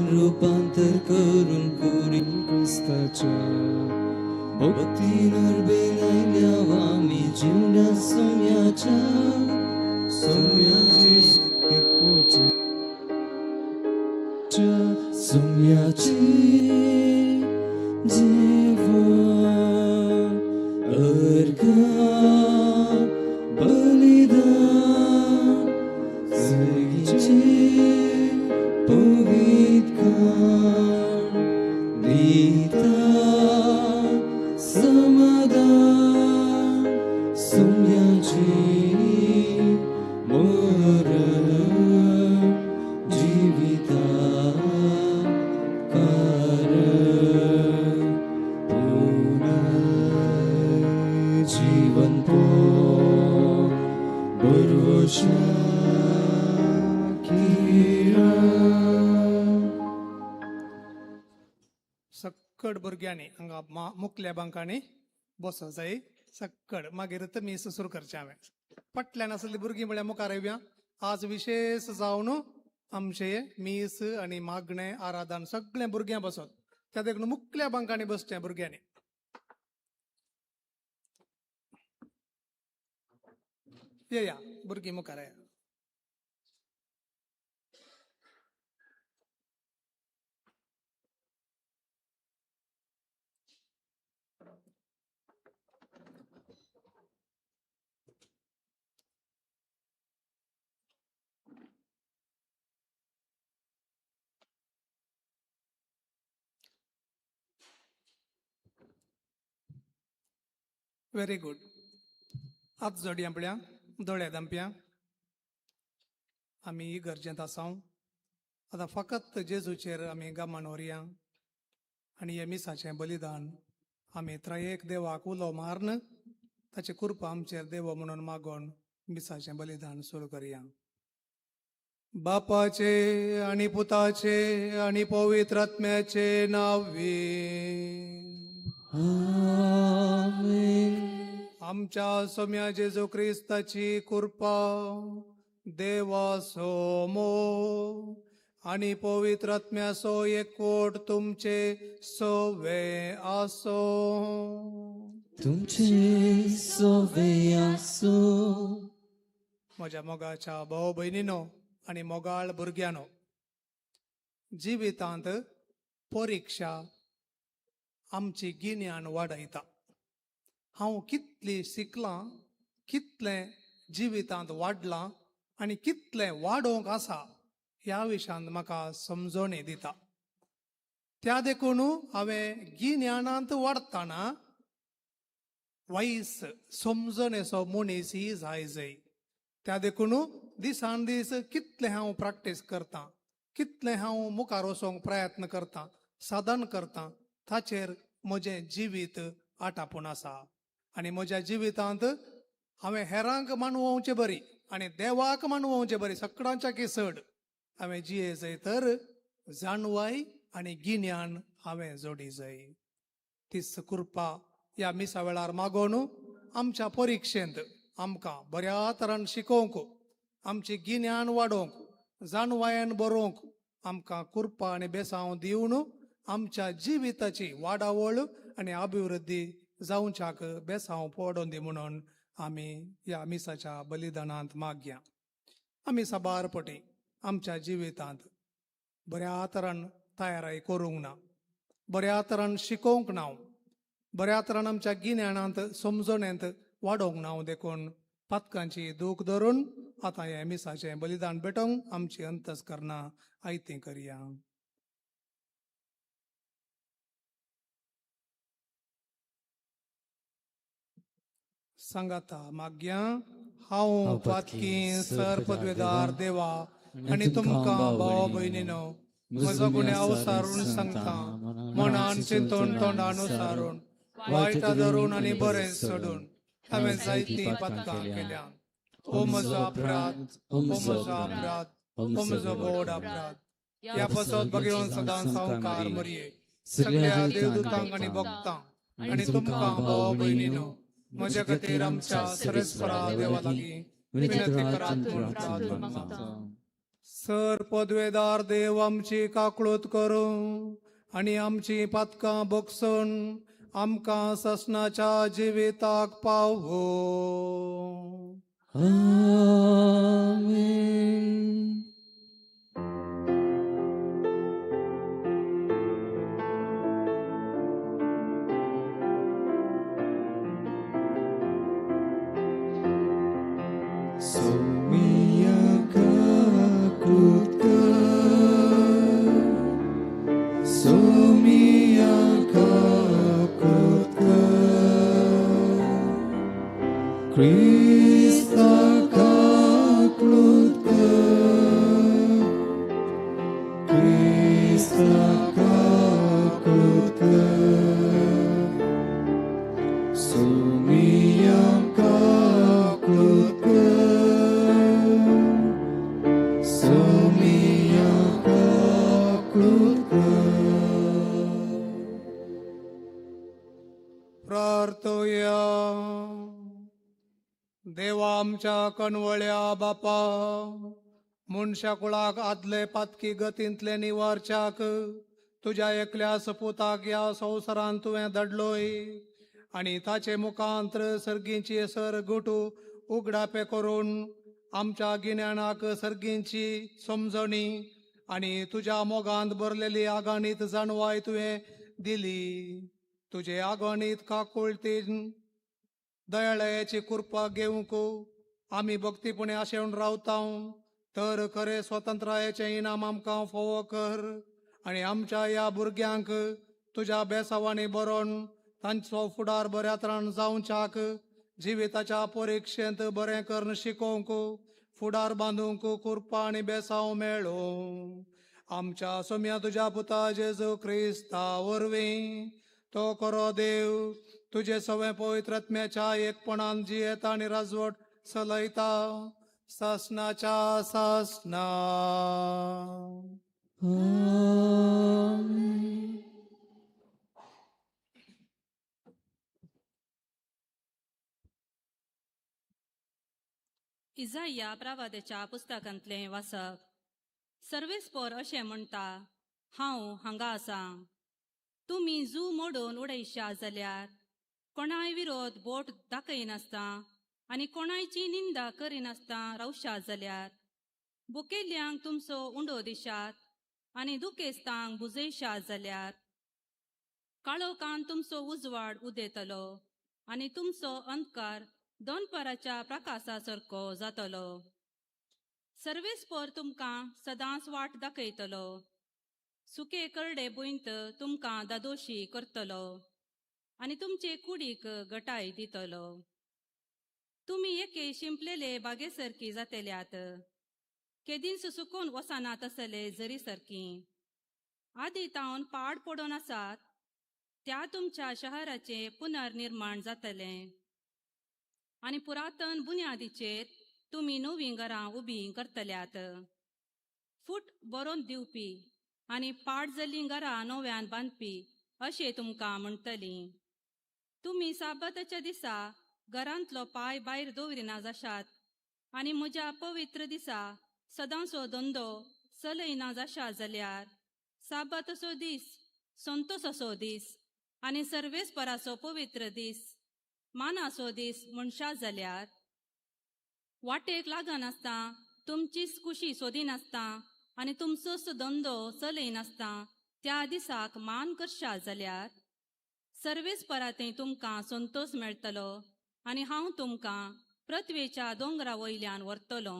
रूपांतर करून कुडी क्रिस्ताच्या भक्तीन उर्बेलायल्या आमी जिवण्या सोम्याच्या सोम्याची सोम्याची जेवण अर्घ बलिदान सगळीचे पवित्र दिता समाधान सोम्याची मरण जिविता कारण पुनर्जीवन बरवशा किरण. सक्कड भुरग्यांनी हांगा मुकल्या बांकांनी बसो जाय सक्कड. मागीर तुमी सुरू करचें हांवें फाटल्यान आसली भुरगीं म्हळ्यार मुखार येवया. आज विशेश जावन आमचे मीस आनी मागणें आराधन सगळें भुरग्यां बसत त्या देखून मुकल्या बांकांनी बसचें भुरग्यांनी. येया भुरगीं मुखार येया. Very good. हात जोडया पळया, दोळे दामप्या. आमी इगर्जेंत आसाव. आतां फकत जेजूचेर आमी गमान व्हरया आनी हे मिसाचें बलिदान आमी त्रयेक देवाक उलो मारून ताची कृपा आमचेर देव म्हणून मागोवन मिसाचें बलिदान सुरू करया. बापाचे आनी पुताचे आनी पवित्र आत्म्याचे नांवे. आमेन. आमच्या सोम्या जेजू क्रिस्ताची कृपा, देवाचो मोग आनी पवित्र आत्म्याचो एकवट तुमचे सवे आसो. तुमचे सवे आसो. म्हज्या मोगाच्या भाव भयणीनो आनी मोगाळ भुरग्यांनो, जिवितांत परिक्षा आमची गिन्यान वाडयता. हांव कितली शिकलां, कितलें जिवितांत वाडलां आनी कितलें वाडोवंक आसा ह्या विशयांत म्हाका समजणी दिता. त्या देखून हांवें गिन्यानांत वाडटना वयस समजणेचो मनीस ही जाय जाय. त्या देखून दिसान दीस कितलें हांव प्रॅक्टीस करतां, कितलें हांव मुखार वचोंक प्रयत्न करतां, साधन करतां, ताचेर म्हजें जिवीत आटापून आसा. आनी म्हज्या जिवितांत हांवें हेरांक मानवोवचें बरी आनी देवाक मानवोवचें बरी सगळ्यांच्या की चड हांवें जिये जाय तर जाणवाय आनी गिन्यान हांवें जोडी जाय. तीच कृपा ह्या मिसा वेळार मागोवन आमच्या परिक्षेंत आमकां बऱ्या तरान शिकोवंक, आमची गिन्यान वाडोवंक, जाणवायेन बरोवंक आमकां कृपा आनी बेसांव दिवन आमच्या जिविताची वाडावळ आनी अभिवृद्धी जावच्याक बेसांव पडोवन दी म्हणून आमी ह्या मिसाच्या बलिदानांत मागया. आमी साबार पटी आमच्या जिवितांत बऱ्या तरान तयाराय करूंक ना, बऱ्या तरान शिकोवंक ना, बऱ्या तरान आमच्या गिन्यानांत समजणेंत वाडोवंक ना. देखून पातकांची दूख धरून आतां हें मिसाचें बलिदान भेटोवंक आमची अंतस्करणां आयतीं करया. सांगाता माग्या. हांव पातकी सर पदवेदार देवा आनी तुमकां भाव भयणीनो म्हजो गुन्यांव सारून सांगता, मनान चिंतून तोंडान सारून वायटा धरून आनी बरें सोडून हांवें जायतीं पातकां केल्या. ओ म्हजो अपराध, ओ म्हजो अपराध, ओ म्हजो व्हड अपराध. ह्या पासत भगेवन सदां सावकार मरये सगळ्या देवदूतांक आनी भक्तांक आनी तुमकां भाव भयणीनो म्हज्या खातीर आमच्या सरेस्वरा देवा लागीं विनंती करात म्हूण प्रार्थना. सर पदवेदार देव आमची काकळूत करूं आनी आमची पातकां बगसून आमकां ससनाच्या जिविताक पावो. आमेन. सोमिया काकूत कर, सोमिया काकूत कर, क्रिस्ता काकूत कर, क्रिस्ता काकूत कर, सोमिया काकूत कर, सोमिया काकूत कर. प्रार्थया. देवा आमच्या कणवळ्या बापा, मनशा कुळाक आदले पातकी गतींतले निवारच्याक तुज्या एकल्या सपुताक ह्या संवसारांत तुवें धाडलोय आनी ताचे मुखांत्र सर्गींची सर गुटू उगडापे करून आमच्या गिन्यानाक सर्गींची समजणी आनी तुज्या मोगांत भरलेली आगाणीत जाणवाय तुवें दिली. तुजे आगणीत काकुळतीन दयाळाची कृपा घेवंक आमी भक्तीपणे आशेवन रावता तर खरें स्वतंत्रायेचें इनाम आमकां फावो कर आनी आमच्या ह्या भुरग्यांक तुज्या बेसावांनी बरोवन तांचो फुडार बऱ्या तरान जावच्याक जिविताच्या परिक्षेंत बरें करून शिकोवंक फुडार बांदूंक कृपा आनी बेसांव मेळूं. आमच्या सोम्या तुज्या पुता जेजू क्रिस्ता वरवीं तो करो देव तुजे सवे पवित्र आत्म्याच्या एकपणान जियेता आनी राजवट चलयता सासनाच्या सासना. आमेन. इजाया प्रवादाच्या पुस्तकांतलें वाचप. सर्वेस्पोर अशें म्हणटा, हांव हांगा आसा. तुमी जू मोडून उडयशा जाल्यार कोणाय विरोध बोट दाखयनासता आनी कोणायची निंदा करिनासता रावशा जाल्यार बुकेल्यांक तुमचो उंडो दिशात आनी दुखेस्तांक बुजयशा जाल्यार काळोखान तुमचो उजवाड उदेतलो आनी तुमचो अंधकार दोनपाराच्या प्रकाशा सारको जातलो. सर्वेस्पोर तुमकां सदांच वाट दाखयतलो, सुके करडे भुंयत तुमकां दादोशी करतलो आनी तुमचे कुडीक गटाय दितलो. तुमी एके शिंपलेले बागे सारकी जातल्यात, केदींच सुकून वचना तसले जरी सारकी. आदी तावन पाड पडून आसात त्या तुमच्या शहराचें पुनर्निर्माण जातलें आनी पुरातन बुन्यादीचेर तुमी नवीं घरां उबीं करतल्यात. फूट बरोवन दिवपी आनी पाड जाल्लीं घरां नव्यान बांदपी अशें तुमकां म्हणटलीं. तुमी साबाताच्या दिसा घरांतलो पांय भायर दवरिना जाशात आनी म्हज्या पवित्र दिसा सदांचो धंदो चलयना जाशात जाल्यार साबाताचो दीस संतोसाचो दीस आनी सर्वेस्पराचो पवित्र दीस मानाचो दीस म्हणशात जाल्यार वाटेक लागनासता तुमचीच कुशी सोदिनासता आनी तुमचोच धंदो चलयनासता त्या दिसाक मान करशात जाल्यार सर्वेस्परांतय तुमकां संतोस मेळटलो आनी हांव तुमकां पृथ्वेच्या दोंगरा वयल्यान व्हरतलो.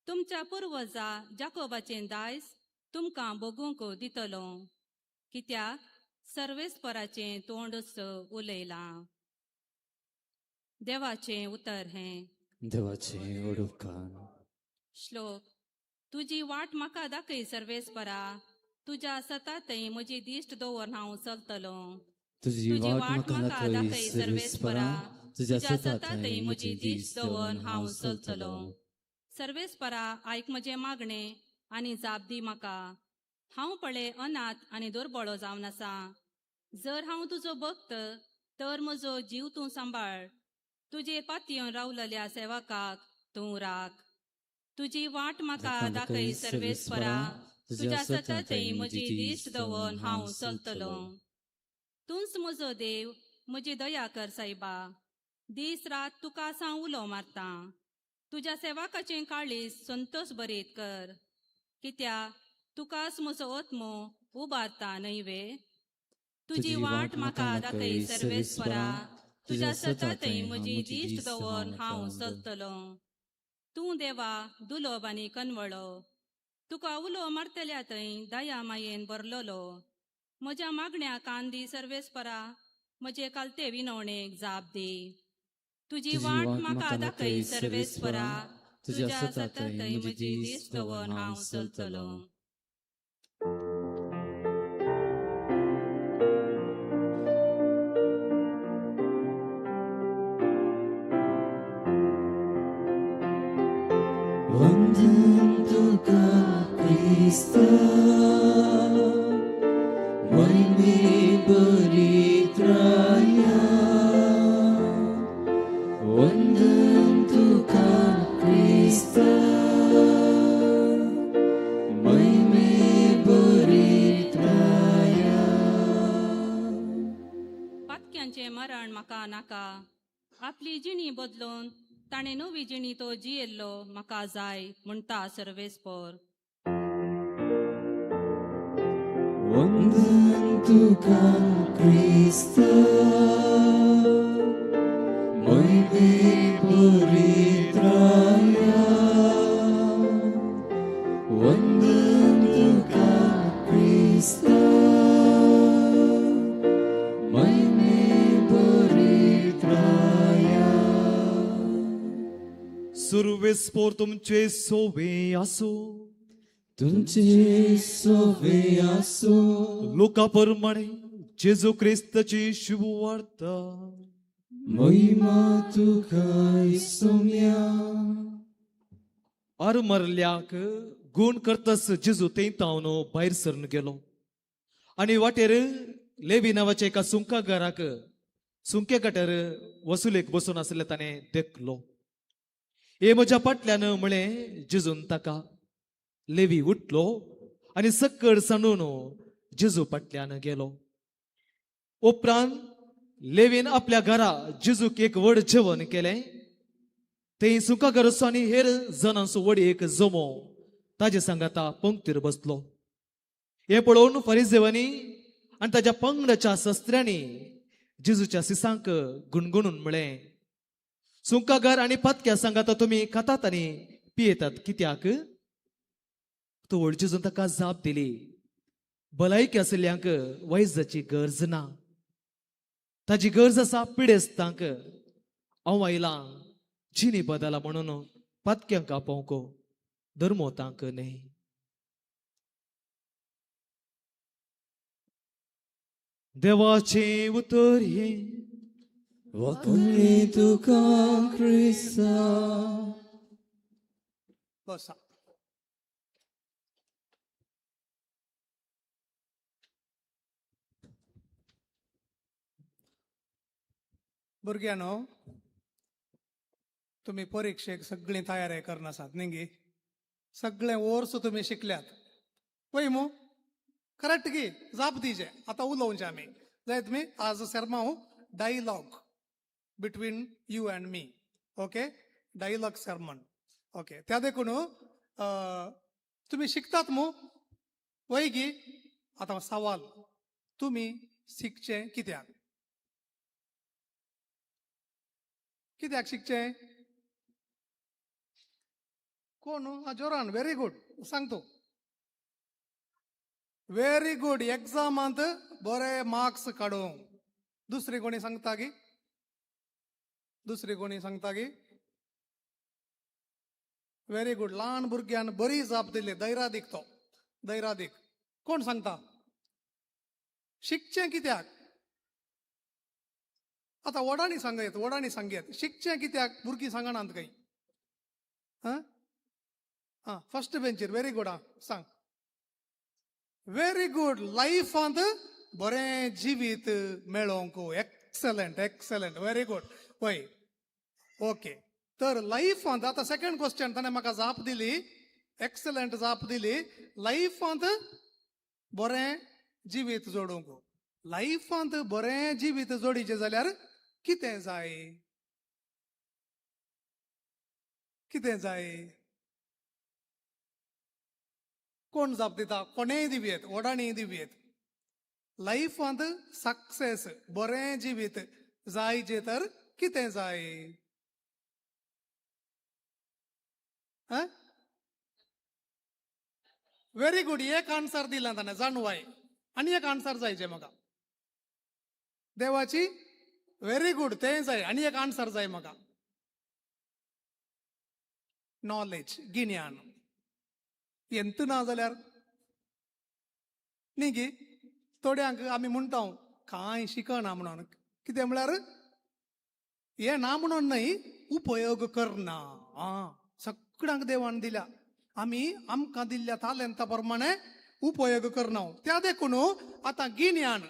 तुमच्या पुर्वजा जाकोबाचें दायज तुमकां भोगूंक दितलो, कित्याक सर्वेस्पराचें तोंडच उलयलां. देवाचें उतर हें. देवाचें उपकार. श्लोक. तुजी वाट म्हाका दाखय सर्वेस्परा, तुज्या सतातय म्हजी दिश्ट दवर हांव चलतलो. तुजी वाट म्हाका दाखय सर्वेस्परा, तुज्या सतातय म्हजी दिश्ट दवर हांव चलतलो. सर्वेस्परा आयक म्हजें मागणें आनी जाप दी म्हाका. हांव पळय अनाथ आनी दुर्बळो जावन आसा. जर हांव तुजो भक्त तर म्हजो जीव तूं सांबाळ. तुजेर पातयेवन रावलेल्या सेवकाक तूं राख. तुजी वाट म्हाका दाखय सर्वेस्परा, तुज्या सताथंय म्हजी दिश्ट दवर हांव चलतलो. तूंच म्हजो देव, म्हजी दया कर सायबा. दीस रात तुका हांव उलो मारतां. तुज्या सेवकाचें काळीज संतोश बरीत कर, कित्याक तुकाच म्हजो आत्मो उबारता न्हय वे. तुजी वाट म्हाका दाखय सर्वेस्परा, तुज्या सताथंय म्हजी दिश्ट दवर हांव चलतलो. तूं देवा दुलोब आनी कनवळो, तुका उलो मारतल्या थंय दया मायेन भरलेलो. म्हज्या मागण्या कान दी सर्वेस्परा, म्हजे कालते विनवणेक जाप दी. तुजी वाट म्हाका दाखय सर्वेस्परा, तुज्या सताथंय म्हजी दिश्ट दवर हांव चलतलो. वंदन तुका क्रिस्ता, महिमे बरित्राया. वंदन तुका क्रिस्ता, महिमे बरित्राया. पातक्यांचें मरण म्हाका नाका, आपली जिणी बदलून ताणें नवी जिणी तो जियेल्लो म्हाका जाय म्हणटा सर्वेस्पर. वंदन तुका क्रिस्ता, महिमे बरित्राया. वंदन तुका क्रिस्ता, महिमे बरित्राया. सुरवेस्पोर तुमचे सोवे आसो. तुमचे सोवे आसो. लोका प्रमाणे जेजू क्रिस्ताची शुभवार्ता. महिमा तुका सोम्या. आरमरल्याक गुण करतस जेजू थंय तावन भायर सरून गेलो आनी वाटेर लेवी नांवाच्या एका सुंकागाराक सुंके गटर वसुलेक बसून आसले ताणें देखलो. हे म्हज्या फाटल्यान म्हळें जेजून ताका. लेवी उठलो आनी सक्कड सांडून जेजू फाटल्यान गेलो. उपरांत लेवीन आपल्या घरा जेजूक एक व्हड जेवण केलें. थंय सुंकागाराचो आनी हेर जणांचो व्हड एक जमो ताजे सांगाता पंक्तीर बसलो. हें पळोवन फरिजेवांनी आनी ताज्या पंगडाच्या शस्त्र्यांनी जेजूच्या सिसांक गुणगुणून म्हळें, सुंकागार आनी पातक्या सांगाता तुमी खातात आनी पियेतात कित्याक? तवळ जेजून ताका जाप दिली, भलायकी आशिल्ल्यांक वैजाची गरज ना, ताजी गरज आसा पिडेस्तांक. हांव आयलां जिणी बदला म्हणून पातक्यांक आपोवंक, धर्मोतांक न्हय. देवाचें उतर हें. वखणी तुका क्रिस्ता. बसा. भुरग्यांनो, तुमी परिक्षेक सगळीं तयारी करून आसात न्ही गी? सगळें वर्स तुमी शिकल्यात वय मू? करेक्ट गी? जाप दिजे. आतां उलोवचें आमी जाय. तुमी आज सेर्मांव dialogue between you and me, okay? Dialogue sermon, okay? त्या देखून तुमी शिकतात मू वय गी? आतां सवाल, तुमी शिकचें कित्याक? कित्याक शिकचें? कोण? जोरान, व्हेरी गुड. सांग तूं. Very good. एग्जामांत बरे मार्क्स काडूंक. दुसरी कोणी सांगता की? दुसरी कोणी सांगता की? Very good. ल्हान भुरग्यान बरी जाप दिली. दैरादीक तो दैरादीक. कोण सांगता शिकचें कित्याक? आतां व्हडांनी सांगयत, व्हडांनी सांगयत, शिकचें कित्याक? भुरगीं सांगनात खंय. आं आं, फर्स्ट बेंचीर. Very good. आं, सांग. Very good. लायफांत बरें जिवीत मेळोवंक. Excellent, excellent, very good. वय, ओके. तर लायफांत आतां सेकंड क्वेश्चन ताणें म्हाका जाप दिली, एक्सलंट जाप दिली. लायफांत बरें जिवीत जोडूंक, लायफांत बरें जिवीत जोडीचें जाल्यार कितें जाय? कितें जाय? कोण जाप दिता? कोणेय दिवयेत, व्हडांनीय दिवयेत. लायफांत सक्सेस, बरें जिवीत जायचें तर कितें जाय? व्हेरी गुड, एक आन्सर दिला ताणें, जाणवाय. आनी एक आन्सर जायचें म्हाका देवाची. व्हेरी गुड, तें जाय. आनी एक आन्सर जाय म्हाका, नॉलेज, गिन्यान. एंत ना जाल्यार न्ही गी थोड्यांक आमी म्हणटा कांय शिकना म्हणून. कितें म्हळ्यार हें ना म्हणून न्हय, उपयोग करना. आं, सगळ्यांक देवान दिल्या, आमी आमकां दिल्ल्या तालेंता प्रमाणे उपयोग करना. त्या देखून आतां गिन्यान,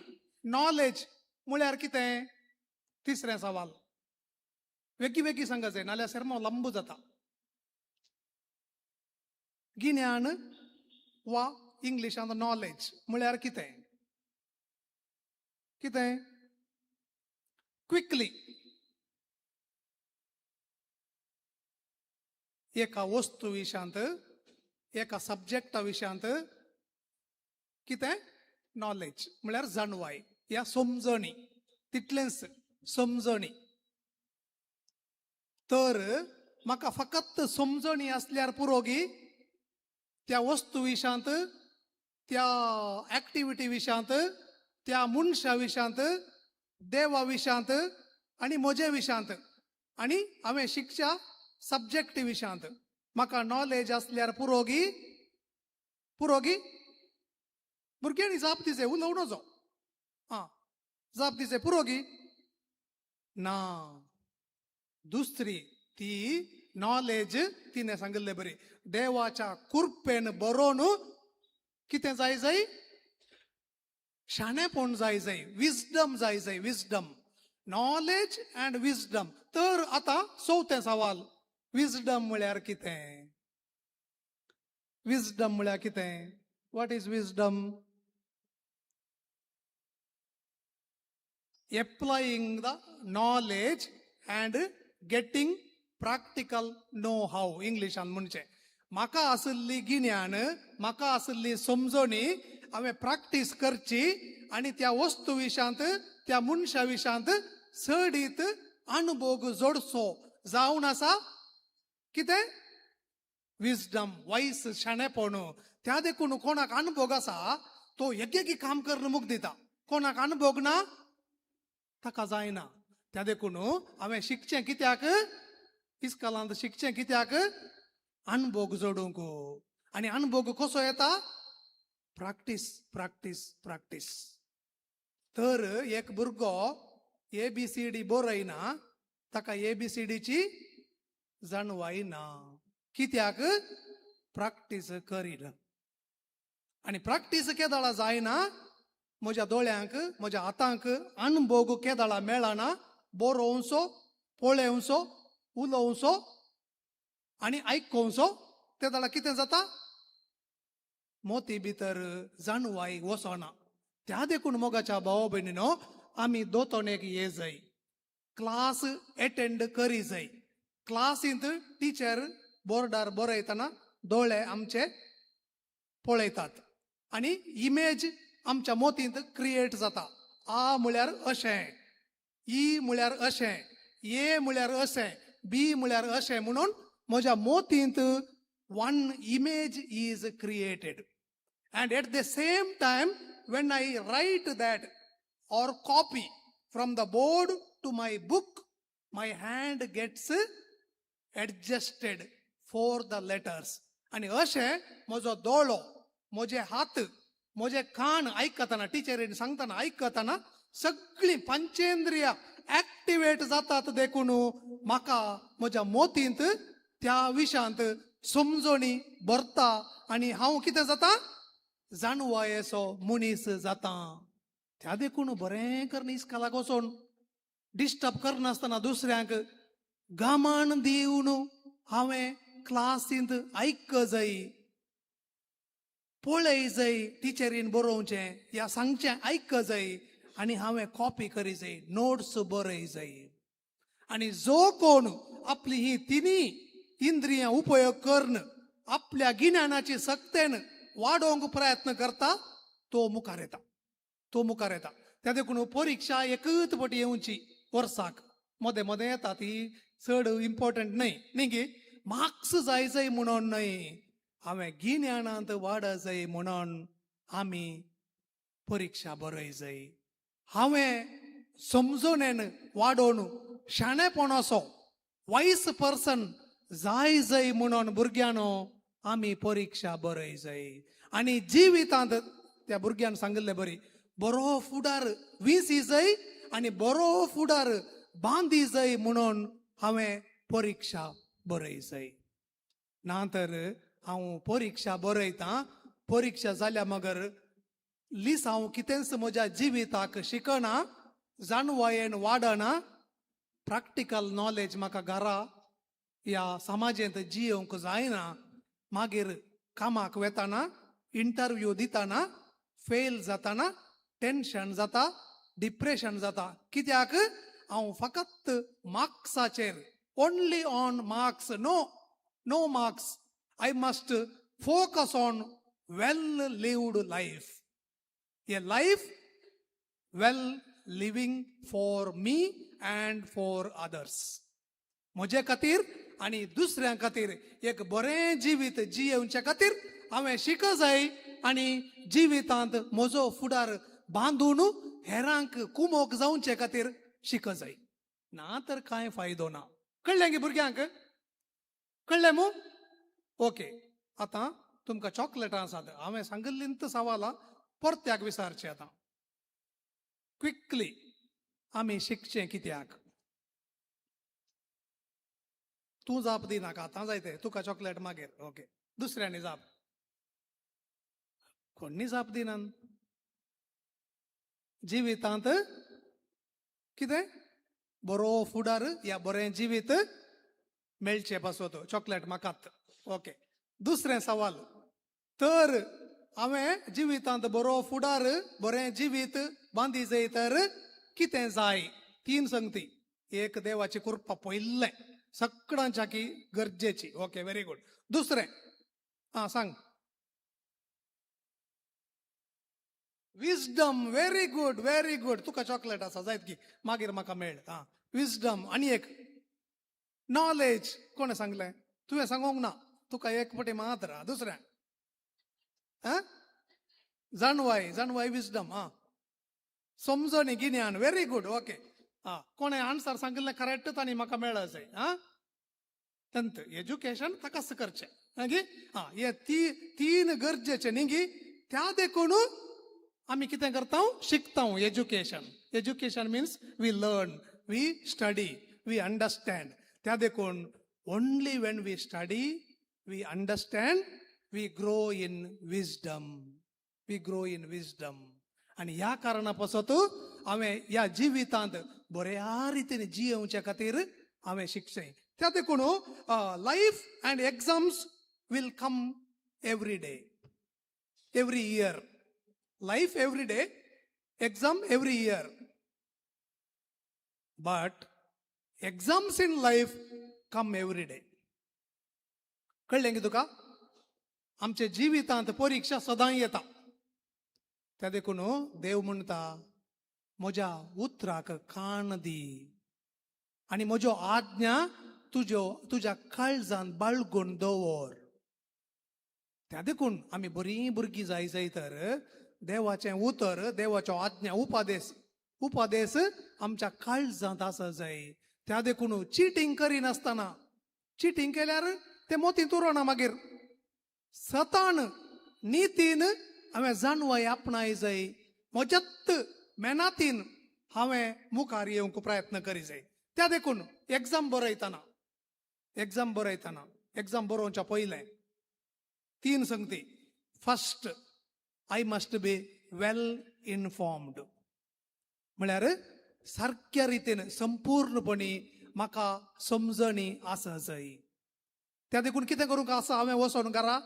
नॉलेज म्हळ्यार कितें? तिसरें सवाल वेगळी वेगळी सांगायचें, नाल्यार सेरमांव लांब जाता. गिन्यान वा इंग्लिशांत नॉलेज म्हळ्यार कितें? कितें? क्विकली एका वस्तू विशयांत, एका सब्जेक्टा विशयांत कितें नॉलेज म्हळ्यार जाणवाय या समजणी, तितलेंच समजणी. तर म्हाका फकत समजणी आसल्यार पुरो गी त्या वस्तू विशयांत, त्या एक्टिविटी विशयांत, त्या मनशा विशयांत, देवा विशयांत आनी म्हजे विशयांत आनी हांवें शिकच्या सब्जेक्ट विशयांत म्हाका नॉलेज आसल्यार पुरो गी? पुरो गी? भुरग्यांनी जाप दिचे, उलोवं नजो. आं, जाप दिचे पुरो गी? ना. दुसरी ती नॉलेज तिणें सांगिल्ले बरी, देवाच्या कुरपेन बरोवन कितें जाय जाय? शाणेपण जाय जाय, विजडम जाय जाय, विजडम, नॉलेज अँड विजडम. तर आतां चवथें सवाल, विजडम म्हळ्यार कितें? विजडम म्हळ्यार कितें? What is wisdom? Applying the knowledge and getting practical know how. इंग्लिशान म्हणचें म्हाका आशिल्ली गिन्यान, म्हाका आशिल्ली समजणी हांवें प्रॅक्टीस करची आनी त्या वस्तू विशयांत, त्या मनशा विशयांत चडीत अनुभोग जोडचो जावन आसा कितें? विजडम, वायस, शाणेपण. त्या देखून कोणाक अनुभोग आसा तो येगेगी काम करून मुख दिता, कोणाक अनुभोग ना ताका जायना. त्या देखून हांवें शिकचें कित्याक? इस्कॉलांत शिकचें कित्याक? अनुभोग जोडूंक. आनी अनुभोग कसो येता? Practice, practice, practice. तर एक भुरगो ए बी सी डी बरयना, ताका ए बी सी डीची जाणवाय ना. कित्याक? प्रॅक्टीस करीना. आनी प्रॅक्टीस केदाळा जायना, म्हज्या दोळ्यांक, म्हज्या हातांक अनुभोग केदाळा मेळना, बरोवचो, पळोवचो, उलोवचो आनी आयकोवचो, ते जाल्यार कितें जाता? मोती भितर जाणवाय वचना. त्या देखून मोगाच्या भाव भयणीनो, आमी दोतोणेक ये जाय, क्लास एटेंड करी जाय. क्लासींत टिचर बोर्डार बरयतना दोळे आमचे पळयतात आनी इमेज आमच्या मोतींत क्रिएट जाता. आ म्हळ्यार अशें, ई म्हळ्यार अशें, ए म्हळ्यार अशें, बी म्हळ्यार अशें, म्हणून म्हज्या मोतींत one image is created. And at the same time when I write that or copy from the board to my book, my hand gets adjusted for the letters. आनी अशें म्हजो दोळो, म्हजे हात, म्हजे कान आयकतना, टिचरीन सांगतना आयकतना सगळीं पंचेंद्रियां एक्टिवेट जातात. देखून म्हाका म्हज्या मोतींत त्या विशयांत समजणी भरता आनी हांव कितें जाता? जाणवायेचो मनीस जाता. त्या देखून बरें करून इस्कॉलाक वचोन डिस्टर्ब करनासतना दुसऱ्यांक गामान दिवन हांवें क्लासींत आयक जाय, पळय जाय, टिचरीन बरोवचें या सांगचें आयक जाय आनी हांवें कॉपी करी जाय, नोट्स बरय जाय. आनी जो कोण आपली ही तिनी इंद्रियां उपयोग करून आपल्या गिन्यानाची सक्तेन वाडोवंक प्रयत्न करता तो मुखार येता, तो मुखार येता. त्या देखून परिक्षा एकच पटी येवची वर्साक, मदें मदें येता ती चड इम्पॉर्टंट न्हय न्ही गी. मार्क्स जाय जाय म्हणून न्हय, हांवें गिन्यानांत वाड जाय म्हणून आमी परिक्षा बरय जाय. हांवें समजणेन वाडोवन शाणेपणाचो वायस पर्सन जाय जाय म्हणून भुरग्यांनो आमी परिक्षा बरय जाय. आनी जिवितांत त्या भुरग्यान सांगिल्लें बरी बरो फुडार विसी जाय आनी बरो फुडार बांदी जाय म्हणून हांवें परिक्षा बरय जाय. ना तर हांव परिक्षा बरयतां, परिक्षा जाल्या मगर लीस हांव कितेंच म्हज्या जिविताक शिकना, जाणवायेन वाडना, प्रॅक्टिकल नॉलेज म्हाका घरा ह्या समाजेंत जियोवंक जायना. मागीर कामाक वेताना, इंटरव्यू दिताना फेल जाताना टेन्शन जाता, डिप्रेशन जाता. कित्याक हांव फकत मार्क्साचेर, only on marks, no no marks, I must focus on well lived life, a life well living for me and for others. म्हजे खातीर आनी दुसऱ्यां खातीर एक बरें जिवीत जियेवचे खातीर हांवें शिक जाय आनी जिवितांत म्हजो फुडार बांदून हेरांक कुमोक जावचे खातीर शिक जाय. ना तर कांय फायदो ना. कळ्ळें गे भुरग्यांक? कळ्ळें मू? ओके, आतां तुमकां चॉकलेटां आसात. हांवें सांगिल्लीं सवालां परत्याक विचारचें आतां क्विकली. आमी शिकचें कित्याक? तूं जाप दिनाका आतां, जायते तुका चॉकलेट मागीर. ओके, दुसऱ्यांनी जाप, कोणी जाप दिनान. जिवितांत कितें बरो फुडार या बरें जिवीत मेळचें पासत चॉकलेट म्हाकात. ओके, दुसरें सवाल, तर हांवें जिवितांत बरो फुडार बरें जिवीत बांदी जाय तर कितें जाय? तीन संगती. एक, देवाची कृपा पयलें सगळ्यांच्या की गरजेची. Okay, very good. दुसरें, आं सांग. Wisdom, very good, very good. तुका चॉकलेट आसा जायत की मागीर म्हाका मेळ. आं, विजडम. आनी एक नॉलेज. कोणें सांगलें? तुवें सांगूंक ना, तुका एक पटी मात्र. दुसरें, आं, जाणवाय, जाणवाय, विजडम. आं, समजणी, गिन्यान. Very good. Okay, आं, कोणें आन्सर सांगिल्लें करेक्ट तांणी म्हाका मेळ जाय. आं, तेंत एज्युकेशन ताकाच करचें न्ही. आं, हे तीन गरजेचे न्ही गी. त्या देखून आमी कितें करता? शिकता. Education, education means we learn, we study, we understand. त्या देखून only when we study, we understand, we grow in wisdom, we grow in wisdom. आनी ह्या कारणा पासत हांवें ह्या जिवितांत बऱ्या रितीन जियेवचे खातीर हांवें शिकचें. त्या देखून life and exams will come every day, every year. Life every day, exam every year. But exams in life come every day. कळ्ळें की तुका? आमच्या जिवितांत परिक्षा सदां येता. त्या देखून देव म्हणटा म्हज्या उतराक कान दी आनी म्हज्यो आज्ञा तुज्यो तुज्या काळजान बाळगून दवर. त्या देखून आमी बरीं भुरगीं जाय जाय तर देवाचें उतर, देवाच्यो आज्ञा, उपदेश, उपदेश आमच्या काळजांत आसा जाय. त्या देखून चिटींग करिनासतना, चिटींग केल्यार तें मोतींत उरना मागीर. सतान नितीन हांवें जाणवाय आपणाय जाय, म्हज्यात मेनातीन हांवें मुखार येवंक प्रयत्न करी जाय. त्या देखून एग्जाम बरयतना, एग्जाम बरयतना, एग्जाम बरोवच्या पयलें तीन संगती. First, I must be well informed, म्हळ्यार सारक्या रितीन संपूर्णपणी म्हाका समजणी आसा जाय. त्या देखून कितें करूंक आसा, हांवें वचोन घरा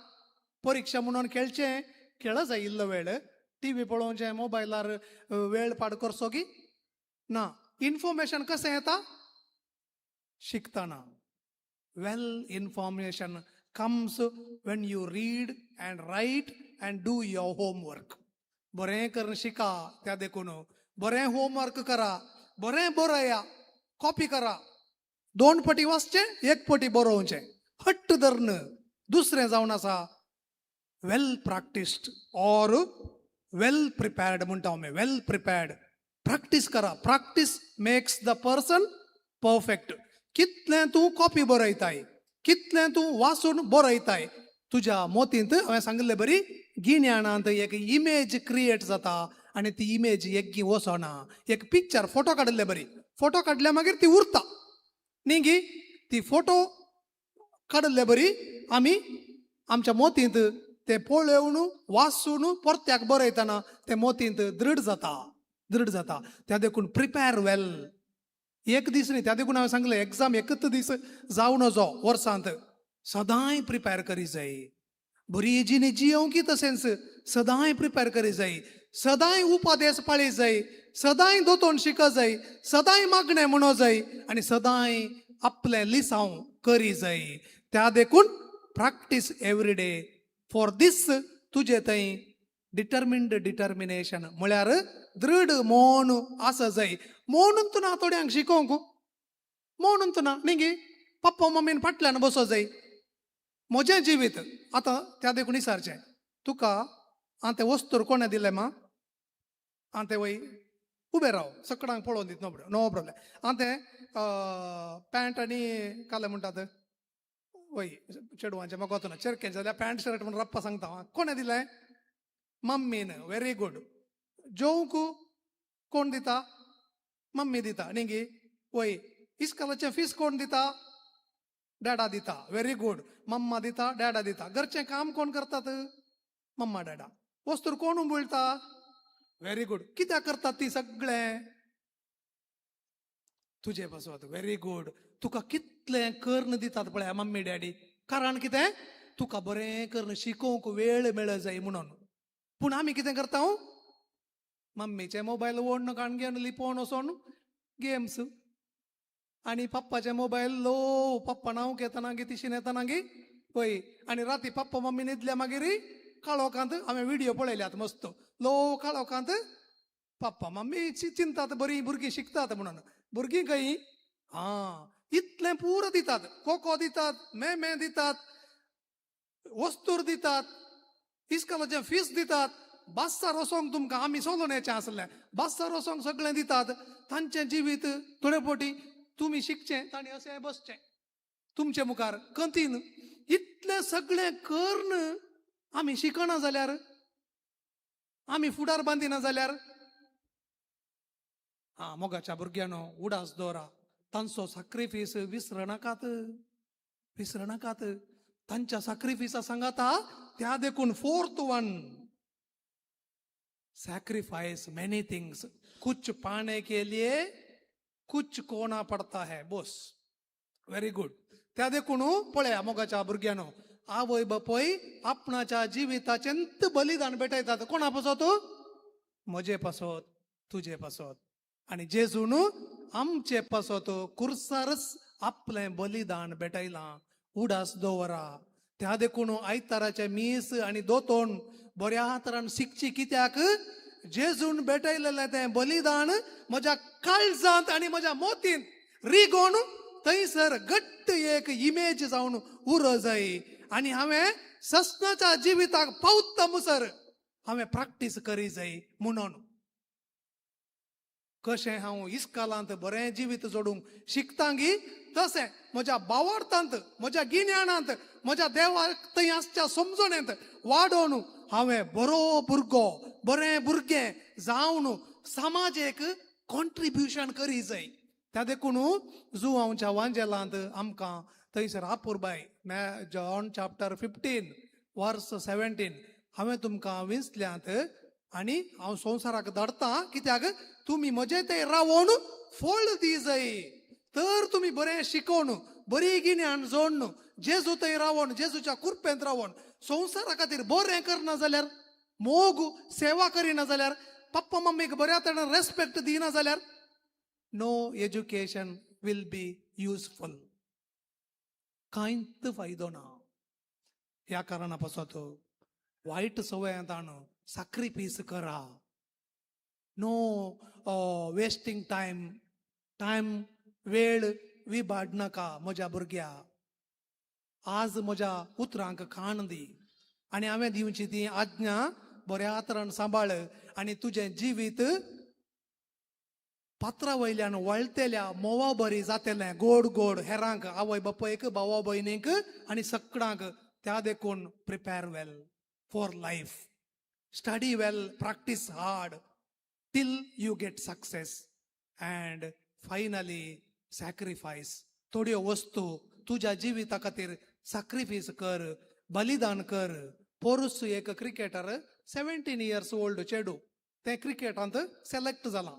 परिक्षा म्हणून खेळचें, खेळ जाय इल्लो वेळ, टीव्ही पळोवचें, मोबायलार वेळ पाड करचो की ना. इन्फॉर्मेशन कशें येता? शिकतना. Well, information comes when you read and write and do your homework. बरें करून शिका, त्या देखून बरें होमवर्क करा, बरें बरया, कॉपी करा, दोन पटी वाचचें, एक पटी बरोवचें, हट्ट धरून. दुसरें जावन आसा well practised or well prepared म्हणटा आमी. वेल प्रिपेर्ड, प्रॅक्टीस करा. Practice makes the person perfect. कितलें तूं कॉपी बरयताय, कितलें तूं वाचून बरयताय, तुज्या मोतींत हांवें सांगिल्ले बरी गिन्यानांत एक इमेज क्रिएट जाता आनी ती इमेज एकगी वचना. एक पिक्चर, फोटो काडिल्ले बरी, फोटो काडल्या मागीर ती उरता न्ही गी. ती फोटो काडिल्ले बरी आमी आमच्या मोतींत ते पळोवन वाचून परत्याक बरयतना ते मोतींत दृढ जाता, दृढ जाता. त्या देखून प्रिपेर वेल. एक दीस न्ही, त्या देखून हांवें सांगलें, एग्जाम एकच दीस जावं नजो वर्सांत, सदांय प्रिपेर करी जाय. बरी जिणी जियोंक तशेंच सदांय प्रिपेर करी जाय, सदांय उपदेश पाळी जाय, सदांय दोतोन शिक जाय, सदांय मागणें म्हणो जाय आनी सदांय आपलें लिसांव करी जाय. त्या देखून practice every day for this. तुजे थंय डिटर्मिन्ड, डिटर्मिनेशन म्हळ्यार दृढ मौन आसा जाय. म्हणून ना थोड्यांक शिकोवंक म्हणून ना न्ही गी, पप्पा मम्मीन फाटल्यान बसो जाय. म्हजें जिवीत आतां त्या देखून विचारचें तुका, आं तें वस्तूर कोणें दिलें मा? आं तें वय उबें राव, सकडांक पळोवन दित, नो नो प्रॉब्लेम. आं तें पॅन्ट आनी काले म्हणटात वय चेडवांचें, म्हाका वचना, चेरकें जाल्यार पॅन्ट शर्ट म्हणून रप्पा सांगता हांव. कोणें दिलें? मम्मीन. Very good. जेवंक कोण दिता? मम्मी दिता न्ही गी? वय. इस्कॉलाचें फीस कोण दिता? डॅडा दिता. Very good. मम्मा दिता, डॅडा दिता. घरचें काम कोण करतात? मम्मा डॅडा. वस्तूर कोण उंबळटा? Very good. कित्याक करतात ती सगळें? तुजे पासत. Very good. तुका कितलें कर्ण दितात पळय मम्मी डॅडी, कारण कितें? तुका बरें करून शिकोवंक वेळ मेळ जाय म्हणून. पूण आमी कितें करता? मम्मीचे मोबायल ओडून काण घेवन लिपोवन वचोन गेम्स, आनी पप्पाचे मोबायल लो पप्पा नांव येतना गी तिशीन येतना गी पळय, आनी राती पप्पा मम्मी न्हिदल्या मागीर काळोखांत हांवें व्हिडियो पळयल्यात मस्त, लो काळोखांत पप्पा मम्मी चिंतात बरीं भुरगीं शिकतात म्हणून. भुरगीं खंय आं इतलें पुरो दितात, कोको दितात, मेमे दितात, वस्तूर दितात, इस्कॉलाचें फीस दितात, बास्सार वचोंक तुमकां आमी सोलोन येचें आसलें, बास्सार वचोंक सगळें दितात. तांचें जिवीत थोडे फावटी तुमी शिकचें, तांणी अशें बसचें तुमचे मुखार कंतीन. इतलें सगळें करून आमी शिकना जाल्यार, आमी फुडार बांदिना जाल्यार, आं मोगाच्या भुरग्यांनो, उडास दवरा, तांचो साक्रिफीस विसरनाकात, विसरनाकात तांच्या साक्रिफिसा सांगाता. त्या देखून fourth one, sacrifice many things. कुछ पाने के लिए कुछ खोना पडता है बोस. Very good. त्या देखून पळया मोगाच्या भुरग्यांनो, आवय बापूय आपणाच्या जिविताचें बलिदान भेटयतात. कोणा पासत? म्हजे पासत, तुजे पासत. आनी जेजून आमचे पासत कुर्सारच आपलें बलिदान भेटयलां. उडास दवरा. त्या देखून आयताराचे मीस आनी दोतोन बऱ्या तरान शिकची, कित्याक जेजून भेटयलेलें तें बलिदान म्हज्या काळजांत आनी म्हज्या मोतींत रिगोवन थंयसर घट्ट एक इमेज जावन उर जाय आनी हांवें सस्नाच्या जिविताक पावता मुसर हांवें प्रॅक्टीस करी जाय. म्हणून कशें हांव इस्कालांत बरें जिवीत जोडूंक शिकतांगी, तशें म्हज्या बावार्थांत, म्हज्या गिन्यानांत, म्हज्या देवाक थंय आसच्या समजणेंत वाडोवन हांवें बरो भुरगो, बरें भुरगें जावन समाजेक कॉन्ट्रिब्युशन करी जाय. त्या देखून जुवांवच्या वांजेलांत आमकां थंयसर आपुरबाय, जॉन चॅप्टर 15 वर्स 17, हांवें तुमकां विंचल्यांत आनी हांव संवसाराक धाडटा, कित्याक तुमी म्हजे ते रावोन फळ दी जाय. तर तुमी बरें शिकोवन बरी गिन्यान जोडून जेजू थंय रावन जेजूच्या कुरपेंत रावन संवसारा खातीर बरें करना जाल्यार, मोग सेवा करिना जाल्यार, पप्पा मम्मीक बऱ्या तरेन रेस्पेक्ट दिना जाल्यार no education will be useful. कांयच फायदो ना. ह्या कारणा पासत वायट सवयांत साक्रिफीस करा. नो वेस्टींग टायम, टायम वेळ विबाड नाका म्हज्या भुरग्या. आज म्हज्या उतरांक खाण दी आनी हांवें दिवची ती आज्ञा बऱ्या तरान सांबाळ आनी तुजें जिवीत पात्रा वयल्यान वळटेल्या मोवा बरी जातलें, गोड गोड हेरांक, आवय बापायक, भावा भयणीक आनी सगळ्यांक. त्या देखून prepare well for life, study well, practice hard till you get success and finally sacrifice. थोड्यो वस्तू तुज्या जिविता खातीर सॅक्रिफायस कर, बलिदान कर. पोरूस एक क्रिकेटर 17 इयर्स ओल्ड चेडू तें क्रिकेटांत सिलेक्ट जालां.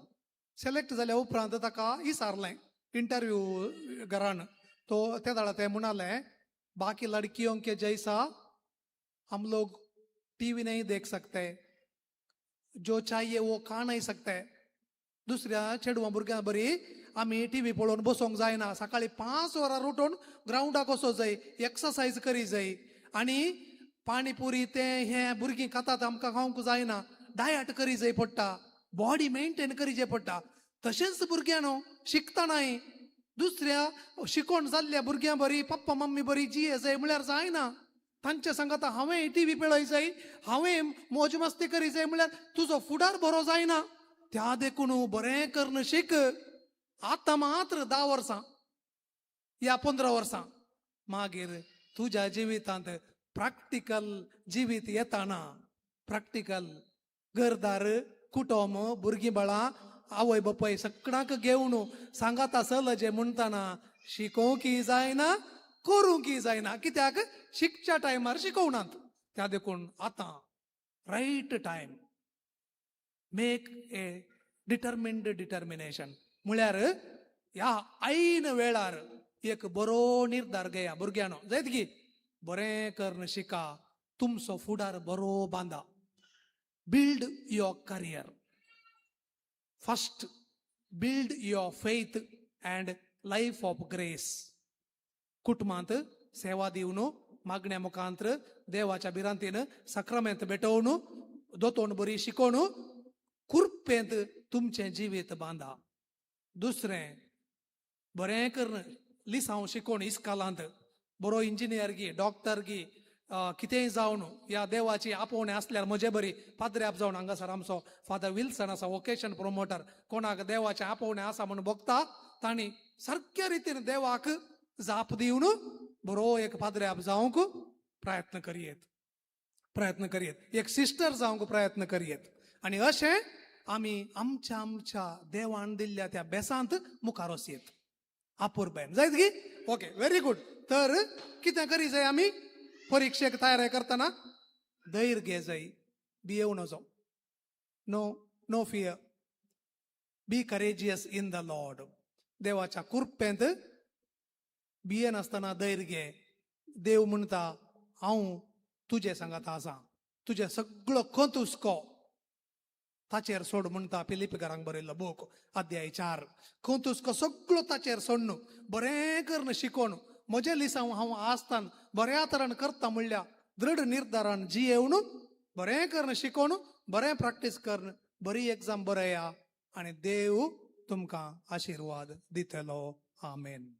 सिलेक्ट जाल्या उपरांत ताका विचारलें इंटरव्यू घरान, तो ते वेळार तें म्हणालें, बाकी लड़कियों के जैसा हम लोग टीवी नहीं देख सकते, जो चाहिए वो खा नहीं सकते. दुसऱ्या चेडवां भुरग्यां बरी आमी टीव्ही पळोवन बसोंक जायना. सकाळी 5 वरां उठून ग्रावंडाक वचो जाय, एक्सरसायज करी जाय आनी पाणीपुरी तें हें भुरगीं खातात आमकां खावंक जायना. डायट करी जाय पडटा, बॉडी मेंटेन करी जाय पडटा. तशेंच भुरग्यांनो शिकतनाय दुसऱ्या शिकोण जाल्ल्या भुरग्यां बरी पप्पा मम्मी बरी जिये जाय म्हळ्यार जायना. तांचे सांगता हांवें टीव्ही पळय जाय, हांवें मौज मस्ती करी जाय म्हळ्यार तुजो फुडार बरो जायना. त्या देखून बरें करून शीक. आतां मात्र 10 वर्सां या 15 वर्सां मागीर तुज्या जिवितांत प्रॅक्टिकल जिवीत येताना, प्रॅक्टिकल घरदार, कुटुंब, भुरगीं बाळां, आवय बापाय सगळ्यांक घेवन सांगाता चल जे म्हणटाना शिकोवंक जायना, करूंक जायना. कित्याक शिकच्या टायमार शिकोवनात. त्या देखून आतां right time, make a determined determination. म्हळ्यार ह्या ऐन वेळार एक बरो निर्धार घेया भुरग्यांनो. जायत की बरें करून शिका, तुमचो फुडार बरो बांदा. Build your career first, build your faith and life of grace. कुटुंबांत सेवा दिवन, मागण्या मुखांत्र देवाच्या भिरांतीन साक्रामेंत भेटोवन, दोतोण बरी शिकोवन कुरपेंत तुमचें जिवीत बांदा. दुसरें बरें करून लिसांव शिकोवन इस्कालांत बरो इंजिनियर गी, डॉक्टर गी, कितेंय जावन ह्या देवाची आपोवणें आसल्यार म्हजे बरी पाद्र्याप जावन. हांगासर आमचो फादर विल्सन आसा, वोकेशन प्रोमोटर. कोणाक देवाचें आपोवणें आसा म्हूण भोगता तांणी सारक्या रितीन देवाक जाप दिवन बरो एक पाद्र्याप जावंक प्रयत्न करयेत, प्रयत्न करयेत, एक सिस्टर जावंक प्रयत्न करयेत. आनी अशें आमी आमच्या आमच्या देवान दिल्ल्या त्या बेसांत मुखार वचयेत. आपुरबेन जायत की? Okay, very good. तर कितें करी जाय आमी परिक्षेक तयारी करतना? धैर्य घे जाय, भियेवं नजो. No no fear, be courageous in the Lord. देवाच्या कुरपेंत भियेनासतना धैर्य घे. देव म्हणटा हांव तुजे सांगाता आसा, तुजें सगळो खंत हुस्को ताचेर सोड म्हणटा. फिलिप घरांक बरयल्लो बूक अध्याय 4. खंत हुस्को सगळो ताचेर सोडून बरें करून शिकोवन म्हजें लिसांव हांव आसतान बऱ्या तरान करता म्हणल्या दृढ निर्धारान जियेवन बरें करून शिकोवन बरें प्रॅक्टीस करून बरी एग्जाम बरया आनी देव तुमकां आशिर्वाद दितलो. आमेन.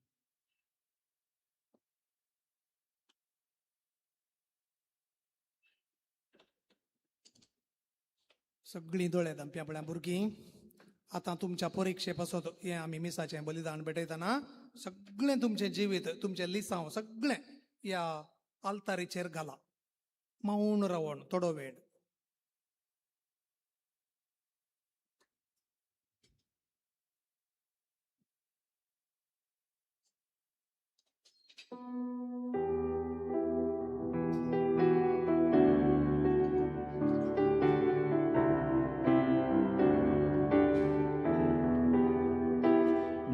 सगळीं दोळे धांपया पळया भुरगीं. आतां तुमच्या परिक्षे पासत हें आमी मिसाचें बलिदान भेटयतना सगळें तुमचें जिवीत, तुमचें लिसांव सगळें ह्या आल्तारीचेर घाला. मौन रावण थोडो वेळ.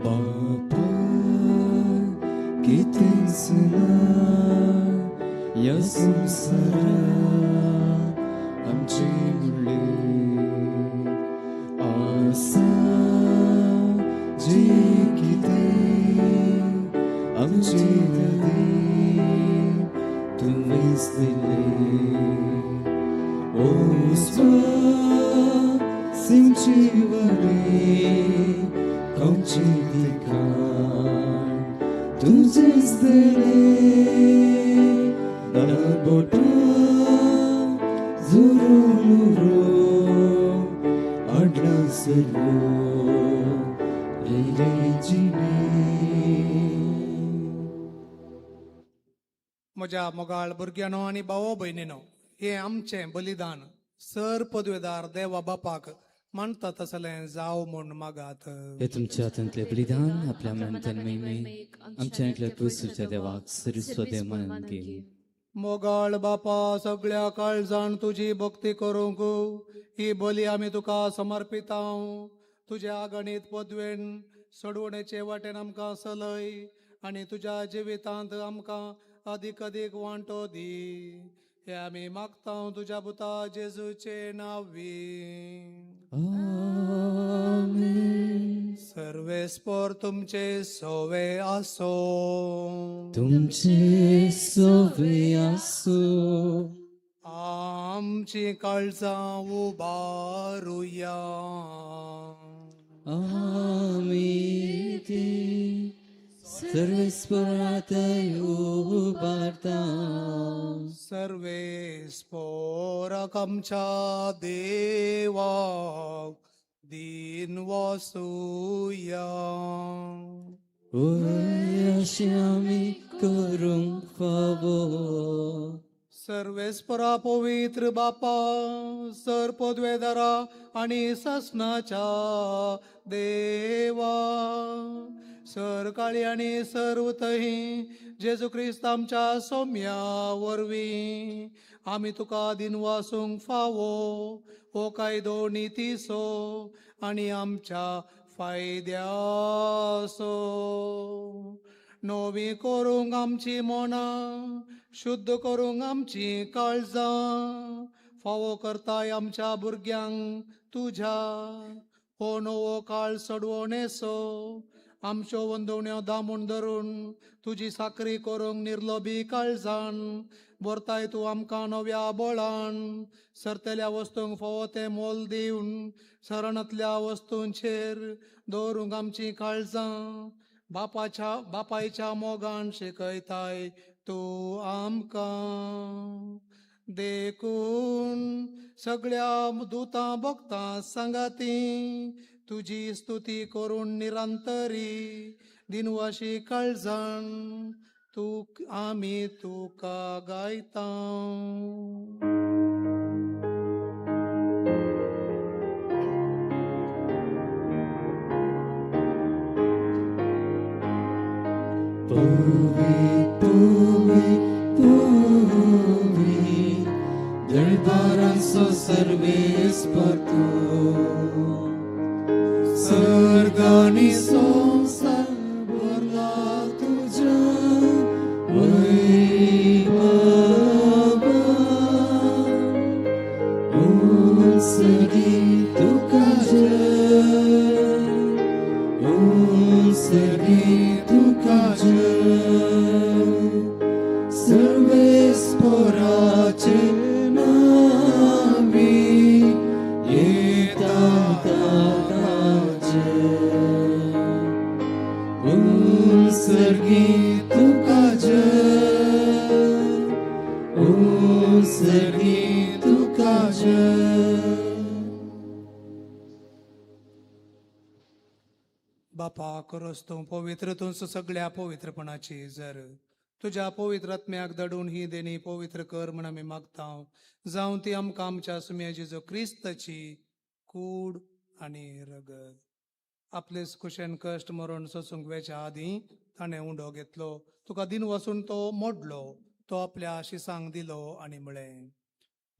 बापा कोणच ना ह्या संवसारांत आमचें म्हणलें आसा जें कितें आमचे खातीर तुवेंच दिलें ओ सिंची वरे खावची तिखाण तुजेच दिले दाबोटा जुरून उरो आडला सर्व रे जिणे. म्हज्या मोगाळ भुरग्यांनो आनी भावो भयणीनो, हें आमचें बलिदान सर पदवेदार देवा बापाक मानता तसलें जावं म्हूण मागात. हे तुमच्या हातांतलें बलिदान आपल्या मनांतल्यान महिमे आमच्या एकल्या पयसुच्या देवाक सर्वेस्पर मानून घे. मोगाळ बापा, सगळ्या काळजान तुजी भक्ती करूंक ही बली आमी तुका समर्पितांव. तुज्या अगणीत पदवेन सोडवणेचे वाटेन आमकां सलय आनी तुज्या जिवितांत आमकां अदीक अदीक वांटो दी. हे आमी मागतांव तुज्या पुता जेजूचे नांवी. आमेन. सर्वेस्पर तुमचे सोवे आसो. तुमचे सोवे आसो. आमची काळजां उबारुया. आमी ती सर्वेस्परात उबारता. सर्वेस्पोराक आमच्या देवाक दिन वसुया. अशें आमी करूंक फावो. सर्वेस्परा पवित्र बापा, सर पदवेदारा आनी सासनाच्या देवा, सर काळी आनी सर्व तही जेजू क्रिस्त आमच्या सोम्या वरवीं आमी तुका दिनवासूंक फावो हो कायदो नितीसो आनी आमच्या फायद्यासो. नवी करूंक आमची मनां, शुद्ध करूंक आमची काळजां, फावो करताय आमच्या भुरग्यांक तुज्या हो नवो काळ सोडवणेसो. आमच्यो वंदवण्यो दामून धरून तुजी साकरी करूंक निर्लोबी काळजान भरताय तूं आमकां नव्या बळान. सरतल्या वस्तूंक फावो तें मोल दिवन सरणांतल्या वस्तूंचेर दवरूंक आमचीं काळजां बापाच्या बापायच्या मोगान शिकयताय तूं आमकां. देखून सगळ्या दुतां भक्तां सांगाती तुजी स्तुती करून निरंतरी दिनवाशी काळजान तूं आमी तुका गायता. पवित्र पवित्र पवित्र दरबारांचो सर्वेस्पर तूं, सर्ग आनी संवसार भरला तुज्या वैभवान. उंचगी तुका जय, उंचगी तुका जय, सर्वेस्पराचे नावी येता ताचे. उंचगी तुका जय, उंचगी तुका जय. बापा करोस तूं पवित्र तूंच सगळ्या पवित्रपणाची जर तुज्या पवित्र आत्म्याक दडून ही देणी पवित्र कर म्हण आमी मागता. जावं ती आमकां आमच्या सुम्या जेजू क्रिस्ताची कूड आनी रगत. आपले कुशेन कश्ट मरण सोसूंक वेच्या आदीं ताणें उंडो घेतलो, तुका दिन वसून तो मोडलो, तो आपल्या शिसांक दिलो आनी म्हळें,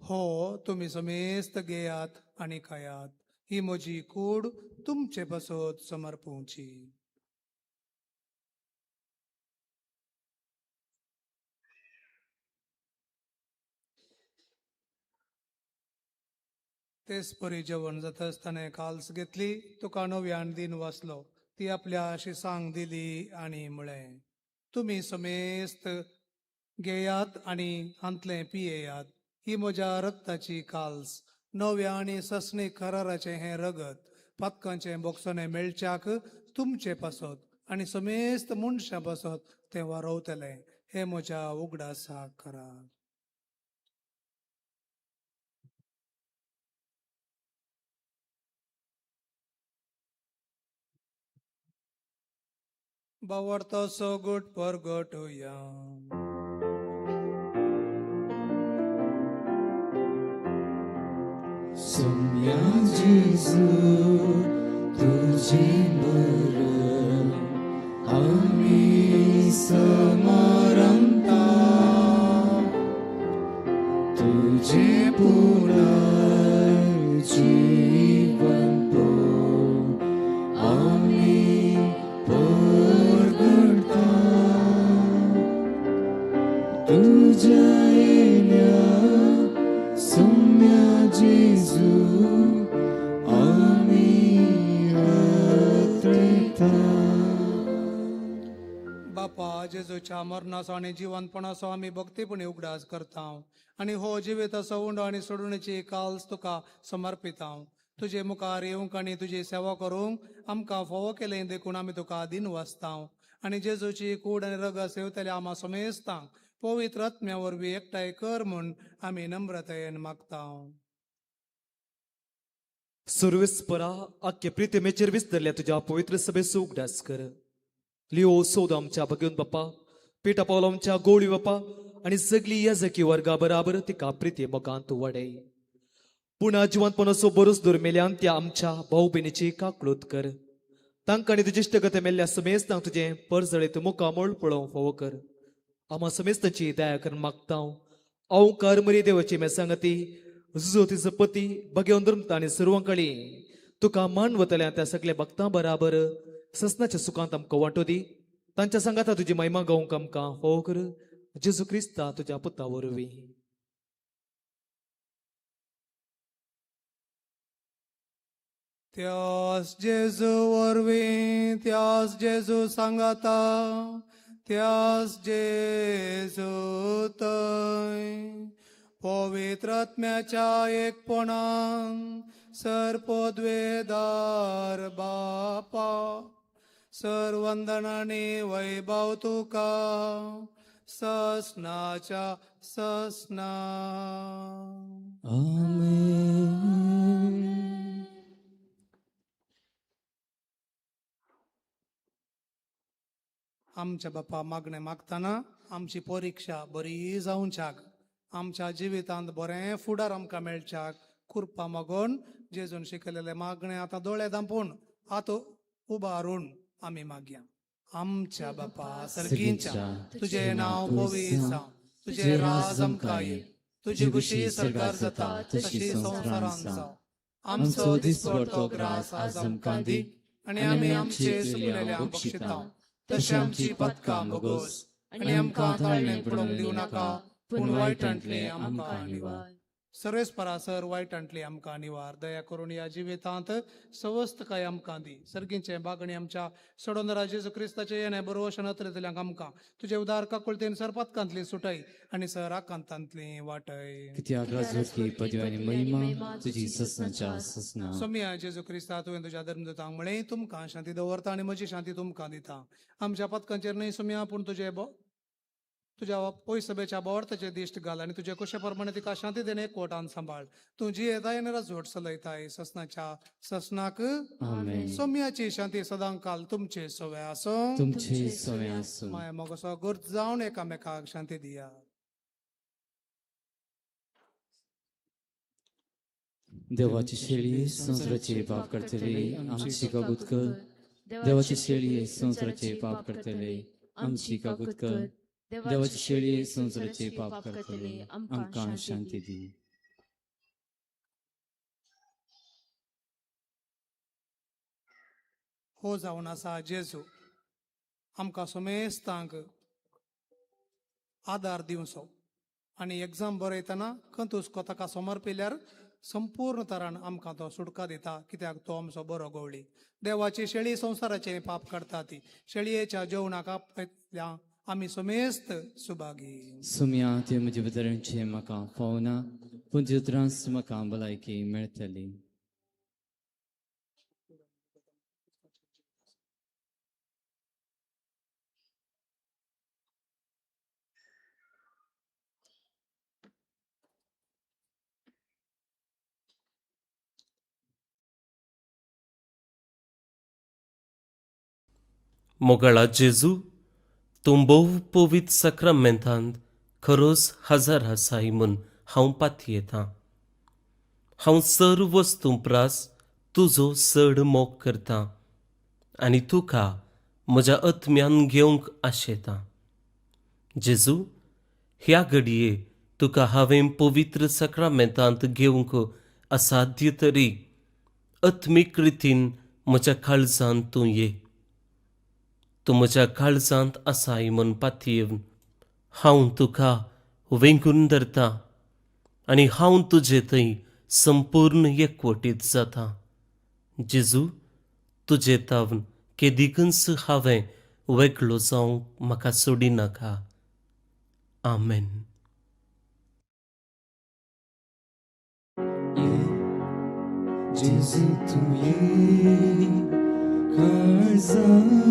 हो तुमी समेस्त घेयात आनी खायात, ही म्हजी कूड तुमचे पासत समर्पुची. तेच परी जेवण जाता आसतना काल्स घेतली, तुका नव्यान दिन वाचलो, ती आपल्या शिसांक दिली आनी म्हळें, तुमी समेस्त घेयात आनी हांतलें पियेयात, ही म्हज्या रक्ताची काल्स, नव्या आनी ससणीक कराराचें हें रगत, पातकांचें बोगसणें मेळच्याक तुमचे पासत आनी समेस्त मनशां पासत तें वारवतलें, हें म्हज्या उगडासाक करात. बावडतो सोगूट परगटुया. सोम्या जेजू तुझे मरण आमी समरंता, तुझे पुनर्जीवन आमी परगटता, तुझ्या येण्या सोम्या जेजू आमी आत्रता. बापा, जेजूच्या मरणाचो आनी जिवनपणाचो आमी भक्तीपणी उगडास करता आनी हो जिविताचो उंडो आनी सोडणेची काल्स तुका समर्पिता. तुजे मुखार येवंक आनी तुजी सेवा करूंक आमकां फावो केलें देखून आमी तुका दिन वाचता आनी जेजूची कूड आनी रगत सेवतल्या आमा समेस्तांक पवित्र आत्म्या वरवीं एकठांय कर म्हूण आमी नम्रतायेन मागता. सर्वेस्परा आख्खे प्रितमेचेर विसरल्या तुज्या पवित्र सभेचो उगडास कर. लिओ सोद आमच्या भगवंत बाप्पा, पेटा पावलो आमच्या गोळी बाप्पा आनी सगली याजकी वर्गा बराबर तिका प्रिती मोगांत वाडय. पुणा जिवंतपणाचो बरोच दुर्मेल्यान त्या आमच्या भाऊ भयणीची काकळूत कर. तांकां आनी तुजे इश्टगत मेल्ल्या समेस्तांक तुजें परजळीत मुखामळ पळोवंक फावो कर. आमा समेस्तांची दया करून मागता. हांव कारमरी देवाची मेसांगती जुजो पती भगेवन धर्मता आनी सर्वांकळी तुका मान वतल्या त्या सगल्या भक्तां बराबर ससनाच्या सुखांत आमकां वांटो दी. तांच्या सांगाता तुजी महिमा गावंक आमकां फावो कर. जेजू क्रिस्ता तुज्या पुता वरवीं. त्यास जेजू वरवीं, त्यास जेजू सांगाता, त्यास जेजू थंय पवित्र आत्म्याच्या एकपणान सर पदवेदार बापा, सर वंदनानी वैभव तुका ससनाच्या ससना. आमेन. आमच्या बापा मागणें मागतना आमची परिक्षा बरी जावच्याक, आमच्या जिवितांत बरें फुडार आमकां मेळच्याक कृपा मागून जेजून शिकयलेलें मागणें आतां दोळे धांपून आतां उबारून आमी मागया. आमच्या बापा सर्गींच्या, तुजें नांव पवित्र जावं, तुजें राज आमकां ये, तुजी खुशी सरकार जाता तशी संवसारांत जावं. आमचो दिसपडतो ग्रास आज आमकां दी आनी आमी आमचे चुकलेल्या बक्षिता तशें आमची पदकां भोगोस आनी आमकां ताळणें पडोवंक दिवं नाका, पूण वायटांतलें आमकां निवार. सर्वेस्परा सर वायटांतली आमकां निवार. दया करून ह्या जिवितांत सवस्तकाय आमकां दी. सर्गींचें बागणी आमच्या सडोनरा जेजू क्रिस्ताचें येणें बरोवशन अतरेतल्यांक आमकां तुजे उदार काकुळतेन सर पदकांतली सुटय आनी सर आकांतांतली वाटय. कित्याक राजवटकी पदवी आनी महिमा तुजी ससनाच्या ससना. सोम्या जेजू क्रिस्ता, तुवें तुज्या धर्मदूतांक म्हळें, तुमकां शांती दवरता आनी म्हजी शांती तुमकां दिता. आमच्या पदकांचेर न्हय सोम्या, पूण तुजे तुज्या पयसभेच्या बोवार्थाचेर दिश्ट घाल आनी तुजे कुशे प्रमाणे तिका शांती देणे कोटान सांबाळ. तूं जियेताय आनी राजवट चलयताय ससनाच्या ससनाक. आमेन. सोम्याची शांती सदांकाल तुमचे सवे आसूं. तुमचे सवे आसूं. माया मोगसो गुर्त जावन एकामेकाक शांती दिया. देवाची शेळी संवसाराचे पाप करतले आमची कागूत कर. देवाची शेळी संवसाराचे पाप करतले आमची कागूत कर. देवाची शेळी संवसाराचे पाप करतले आमकां शांती दी. हो जावन आसा जेजू आमकां समेस्तांक आदार दिवचो आनी एग्जाम बरयतना कंतूस ताका समर्पिल्यार संपूर्ण तरान आमकां तो सुटका दिता, कित्याक तो आमचो बरो गवळी. देवाची शेळी संवसाराचें पाप काडटा ती शेळयेच्या जेवणाक आपयतल्या आमी समेस्त सुभागी. सुम्या ते म्हजे भितरचे म्हाका फावना, पूण तुज्या त्रास म्हाका भलायकी मेळटली. मोगाळा जेजू, तूं भोव पवित्र साक्रामेंतांत खरोच हजर आसाय म्हूण हांव पातयेतां. हांव सर्व वस्तूं प्रास तुजो चड मोग करतां आनी तुका म्हज्या आत्म्यान घेवंक आशेतां. जेजू, ह्या घडये तुका हांवें पवित्र साक्रामेंतांत घेवंक असाध्य तरी आत्मीक रितीन म्हज्या काळजांत तूं ये. तूं म्हज्या काळजांत आसाय म्हूण पातयेवन हांव तुका वेंगून धरतां आनी हांव तुजे थंय संपूर्ण एकवटीत जाता. जेजू, तुजे तावन केदिकूच हांवें वेगळो जावंक म्हाका सोडिनाका. आमेन. जेजू तूं ये काळजांत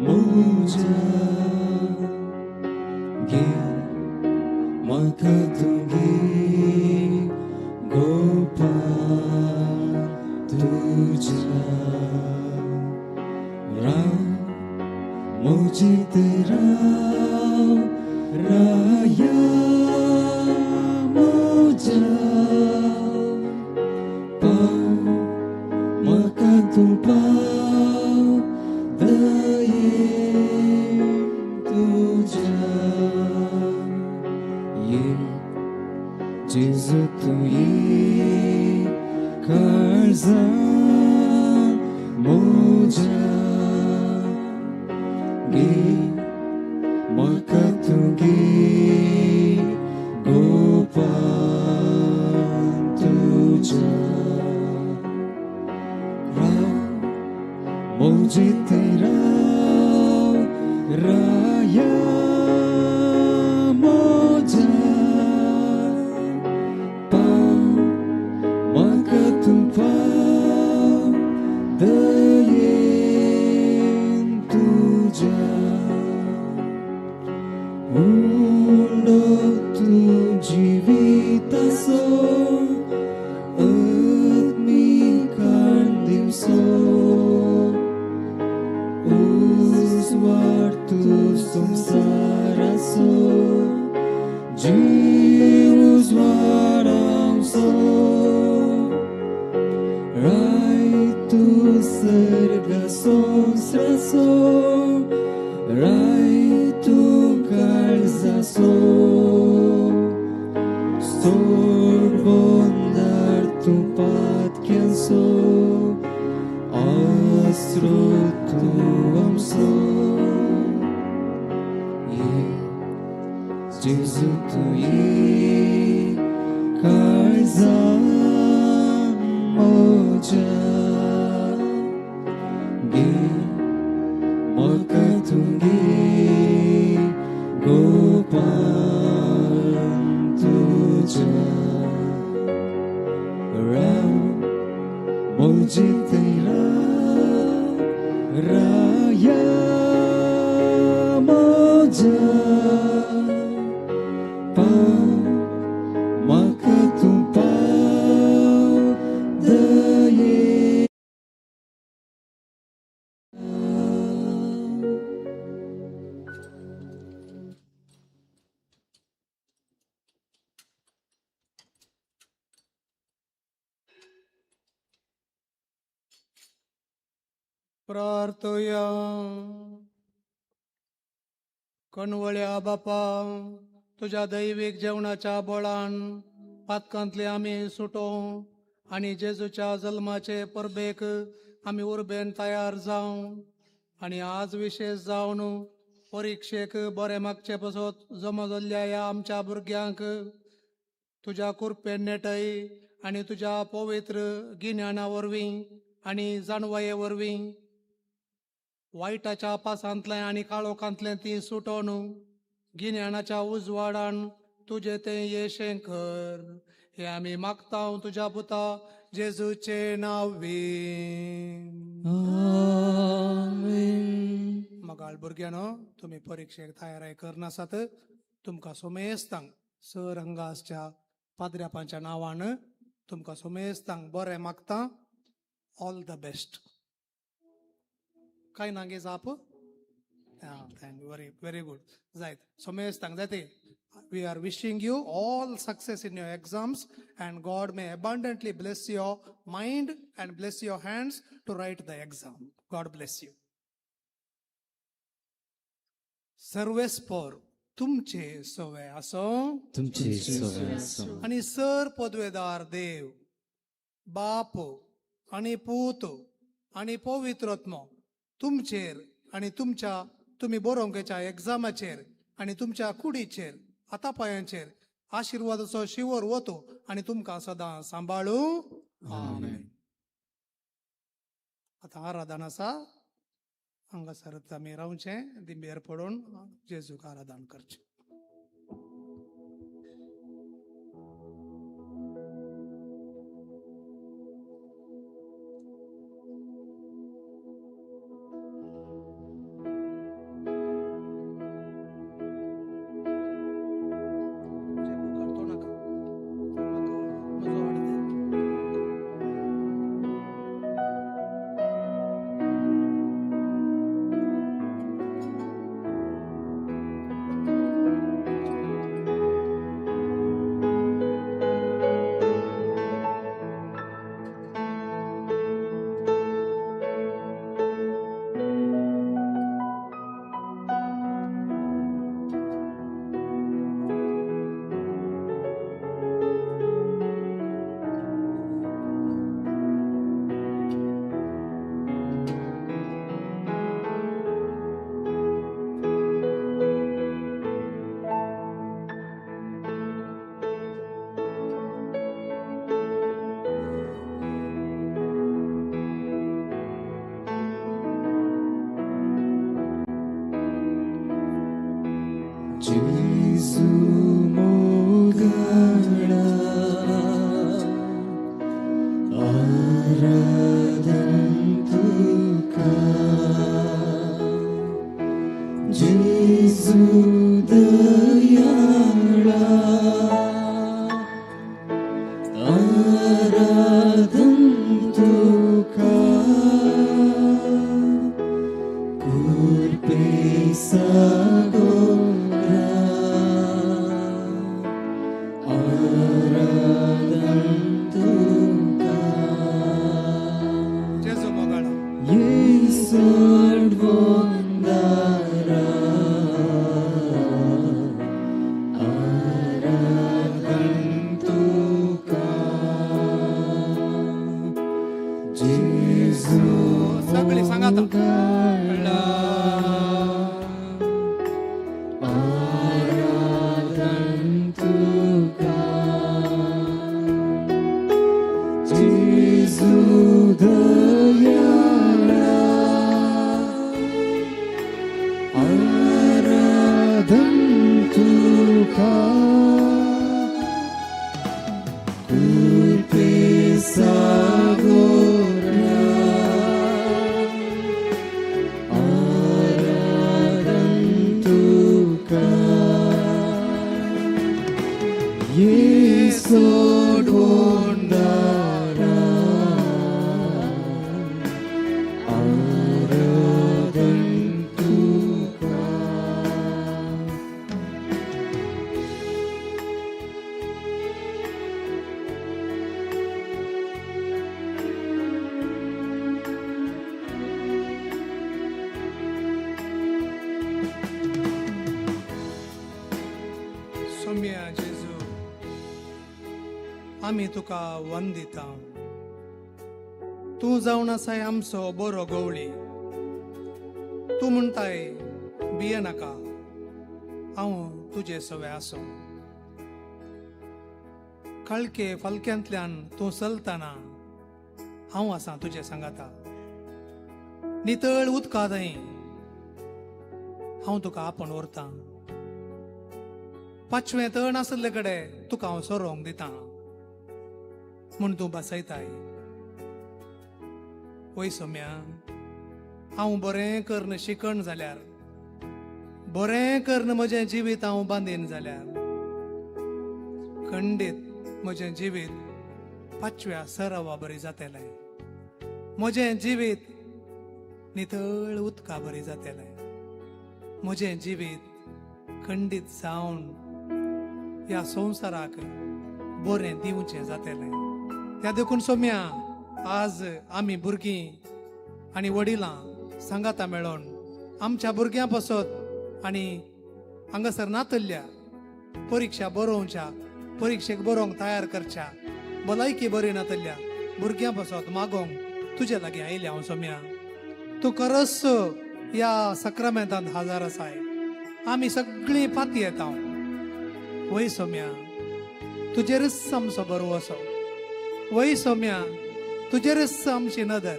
म्हज्या, घे म्हाका तूं घे गोपान तुज्या, राव म्हजे ते राव राया म्हज्या, पाव म्हाका तूं पाव दयेन तुज्या. ये जेजू तूं ये काळजांत म्हज्या, घे म्हाका तूं घे गोपान तुज्या, राव म्हजे ते राव राया म्हज्या, पाव म्हाका तूं पाव दयेन तुज्या. उंडो तूं जिविताचो आत्मिकान दिवचो, उजवाड तूं संवसाराचो जीव उजवाड आमचो, राय तूं सर्ग संवसाराचो राय तूं काळजाचो, सोड बोंदार तूं पातक्यांचो आसरो तूं आमचो. ये जेजू तूं ये काळजांत म्हज्या, घे म्हाका तूं घे गोपान तुज्या, राव म्हजे थंय राव राया म्हज्या, पाव म्हाका तूं पाव दयेन. प्रार्थया. कणवळ्या बापा, तुज्या दैवीक जेवणाच्या बळान पातकांतले आमी सुटो आनी जेजूच्या जल्माचे परबेक आमी उर्बेन तयार जावं आनी आज विशेश जावन परिक्षेक बरें मागचे पसत जमा जाल्ल्या ह्या आमच्या भुरग्यांक तुज्या कृपेन नेटय आनी तुज्या पवित्र गिन्याना वरवीं आनी जाणवाये वरवीं वायटाच्या पासांतलें आनी काळोखांतलें ती सुटोवन गिन्यानाच्या उजवाडान तुजें तें येशें कर. हें आमी मागता तुज्या पुता जेजूचे नांवी. आमेन. मगाळ भुरग्यांनो, तुमी परिक्षेक तयाराय करनासात. तुमकां सोमेस्तांक सर हांगा आसच्या पाद्र्यापांच्या नांवान तुमकां सोमेस्तांक बरें मागता. All the best. काय ना गे जाप? Thank you, very very good. जायत सोमेस्तांक जायते. We are wishing you all success in your exams and God may abundantly bless your mind and bless your hands to write the exam. God bless you. सर्वेस्पर तुमचे सवे असो तुमचे सवे आसूं. आणि sir पदवेदार देव बाप आणि पूत आणि पवित्रत्म तुमचेर आणि तुमच्या तुमी बरोवंकेच्या एग्जामाचेर आणि तुमच्या कुडीचेर हातापायांचेर आशिर्वादाचो शिवर वतो आणि तुमकां सदां सांबाळू. आमेन. आतां आराधन आसा, हांगासरच आमी रावचें, दिंबेर पडून जेजूक आराधन करचें. करतो नाका म्हाका म्हजो हाड दी. Gesù मोगळा आराधन तुका, जेजू दयाळा आराधन तुका, कृपे सागोरा आराधन तुका. जेजू मोगाळा येसोड वंदारा आराधन तुका, जेजू सगळी सांगात. मोगाळा आराधन तुका, जेजू दयाळा आराधन तुका, कृपे सागोरा आराधन तुका, येसोड वंदारा आराधन तुका. सोम्या जेजू, आमी तुका वंदिता. तूं जावन आसाय आमचो बरो गवळी. तूं म्हणटाय भिये नाका, हांव तुजे सवे आसो. काळके फालक्यांतल्यान तूं चलतना हांव आसा तुजें सांगाता. नितळ उदका थंय हांव तुका आपोवन व्हरतां. पांचवें तण आसले कडेन तुका हांव सोरोवंक दितां म्हूण तूं बसयताय. वय सोम्या, हांव बरें करून शिकण जाल्यार, बरें करून म्हजें जिवीत हांव बांदीन जाल्यार खंडीत म्हजें जिवीत पांचव्या सरावा बरी जातलें. म्हजें जिवीत नितळ उदका बरी जातलें. म्हजें जिवीत खंडीत जावन ह्या संवसाराक बरें दिवचें जातलें. त्या देखून सोम्या, आज आमी भुरगीं आनी वडिलां सांगाता मेळोन आमच्या भुरग्यां पासत आनी हांगासर नातल्ल्या परिक्षा बरोवच्या, परिक्षेक बरोवंक तयार करच्या, भलायकी बरी नातल्ल्या भुरग्यां पासत मागोवंक तुजे लागीं आयल्या हांव सोम्या. तूं खरोच ह्या सक्रामेंतांत हाजार आसाय. आमी सगळीं पाती येता. वय सोम्या, तुजेरच आमचो बरो. वय सोम्या, तुजेरच आमची नदर,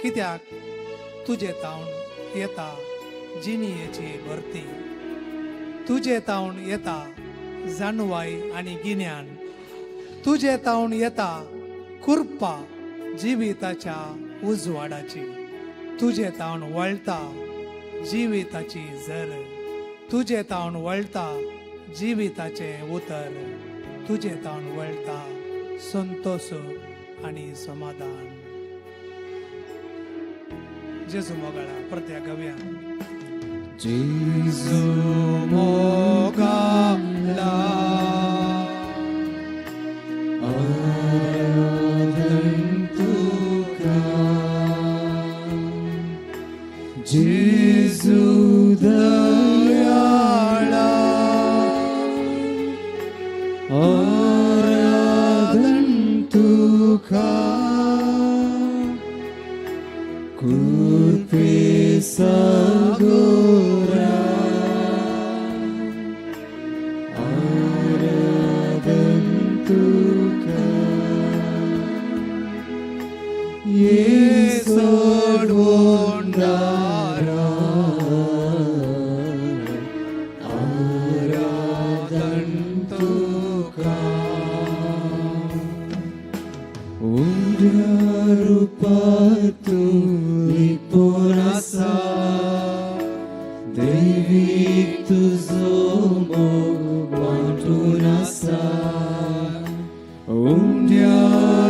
कित्याक तुजे तावन येता जिणयेची भरती, तुजे तावन येता जाणवाय आनी गिन्यान, तुजे तावन येता कृपा जिविताच्या उजवाडाची, तुजे तावन वळटा जिविताची जर, तुजे तावन वळटा जिविताचें उतर, तुजे तावन वळटा संतोष आनी समाधान. जेजू मोगाळा परत्या गव्या. जेजू मोगाळा आराधन तुका, जेजू दयाळा आराधन तुका, कृपे सागोरा आराधन तुका, ये सोडवून दारा आराधन तुका, उमऱ्या रुपार तूं लिपोन आसा, दैवीक तुजो मोग वांटून आसा, उमऱ्या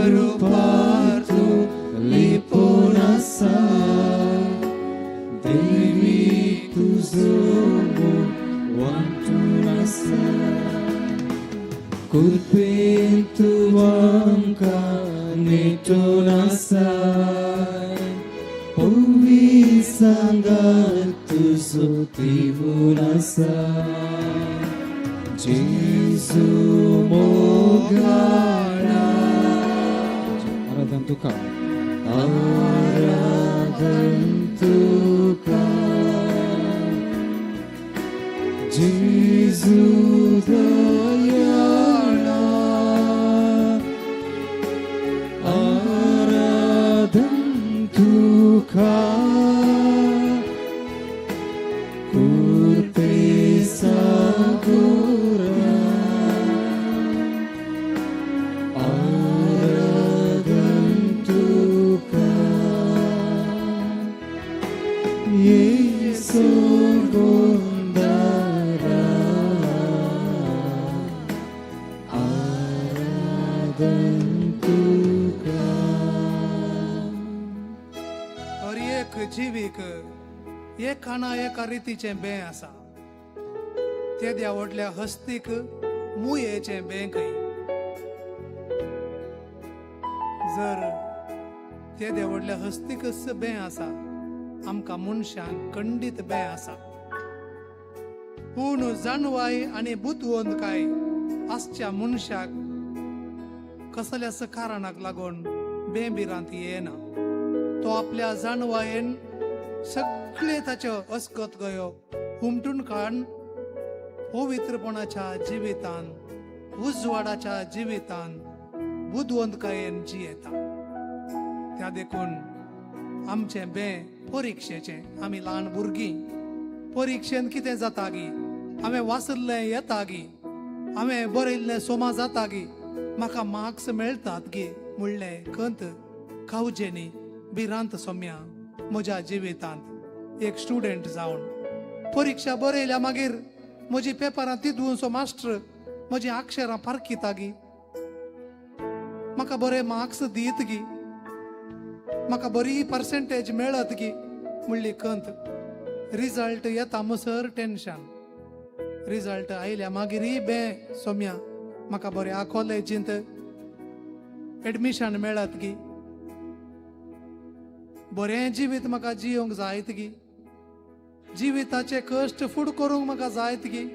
रुपार तूं लिपोन आसा, दैवीक तुजो मोग वांटून आसा, कृपेन तूं आमकां नेटून आसाय, पवित्र सांगात तुजो दिवून आसाय, जेजू मोगाळा आराधन तुका, आराधन तुका, जेजू दयाळा आराधन तुका, कृपे सागोरा आराधन तुका, ये सोडवून दारा आराधन तुका. हर एक जिवीक एका ना एका रितीचें बें आसा. तेद्या व्हडल्या हस्तीक मुयेचें बें खंय. जर तेद्या व्हडल्या हस्तीकच बें आसा, आमकां मनशांक खंडीत बें आसा. पूण जाणवाय आनी बुदवंतकाय आसच्या मनशाक कसल्याच कारणाक लागून बें भिरांत येना. तो आपल्या जाणवायेन सगळे ताच्यो अस्कत गयो हुमटून काडून पवित्रपणाच्या जिवितान उजवाडाच्या जिवितान बुदवंतकायेन जियेता. त्या देखून आमचें बें परिक्षेचें. आमी ल्हान भुरगीं, परिक्षेन कितें जाता गी, हांवें वाचिल्लें येता गी, हांवें बरयल्लें सोमा जाता गी, म्हाका मार्क्स मेळटात गी म्हणलें खंत, कावजेनी, भिरांत सोम्या म्हज्या जिवितांत एक स्टुडंट जावन परिक्षा बरयल्या मागीर म्हजी पेपरां तिदूनसो मास्टर म्हजी अक्षरां पारखिता गी, म्हाका बरे मार्क्स दीत गी, म्हाका बरी पर्सेंटेज मेळत गी म्हणली खंत. रिजल्ट येता मसर टेन्शन. रिजल्ट आयल्या मागीरय बे सोम्या म्हाका बऱ्या कॉलेजींत एडमिशन मेळत गी, बरें जिवीत म्हाका जियोंक जायत गी, जिविताचे कश्ट फूड करूंक म्हाका जायत गी,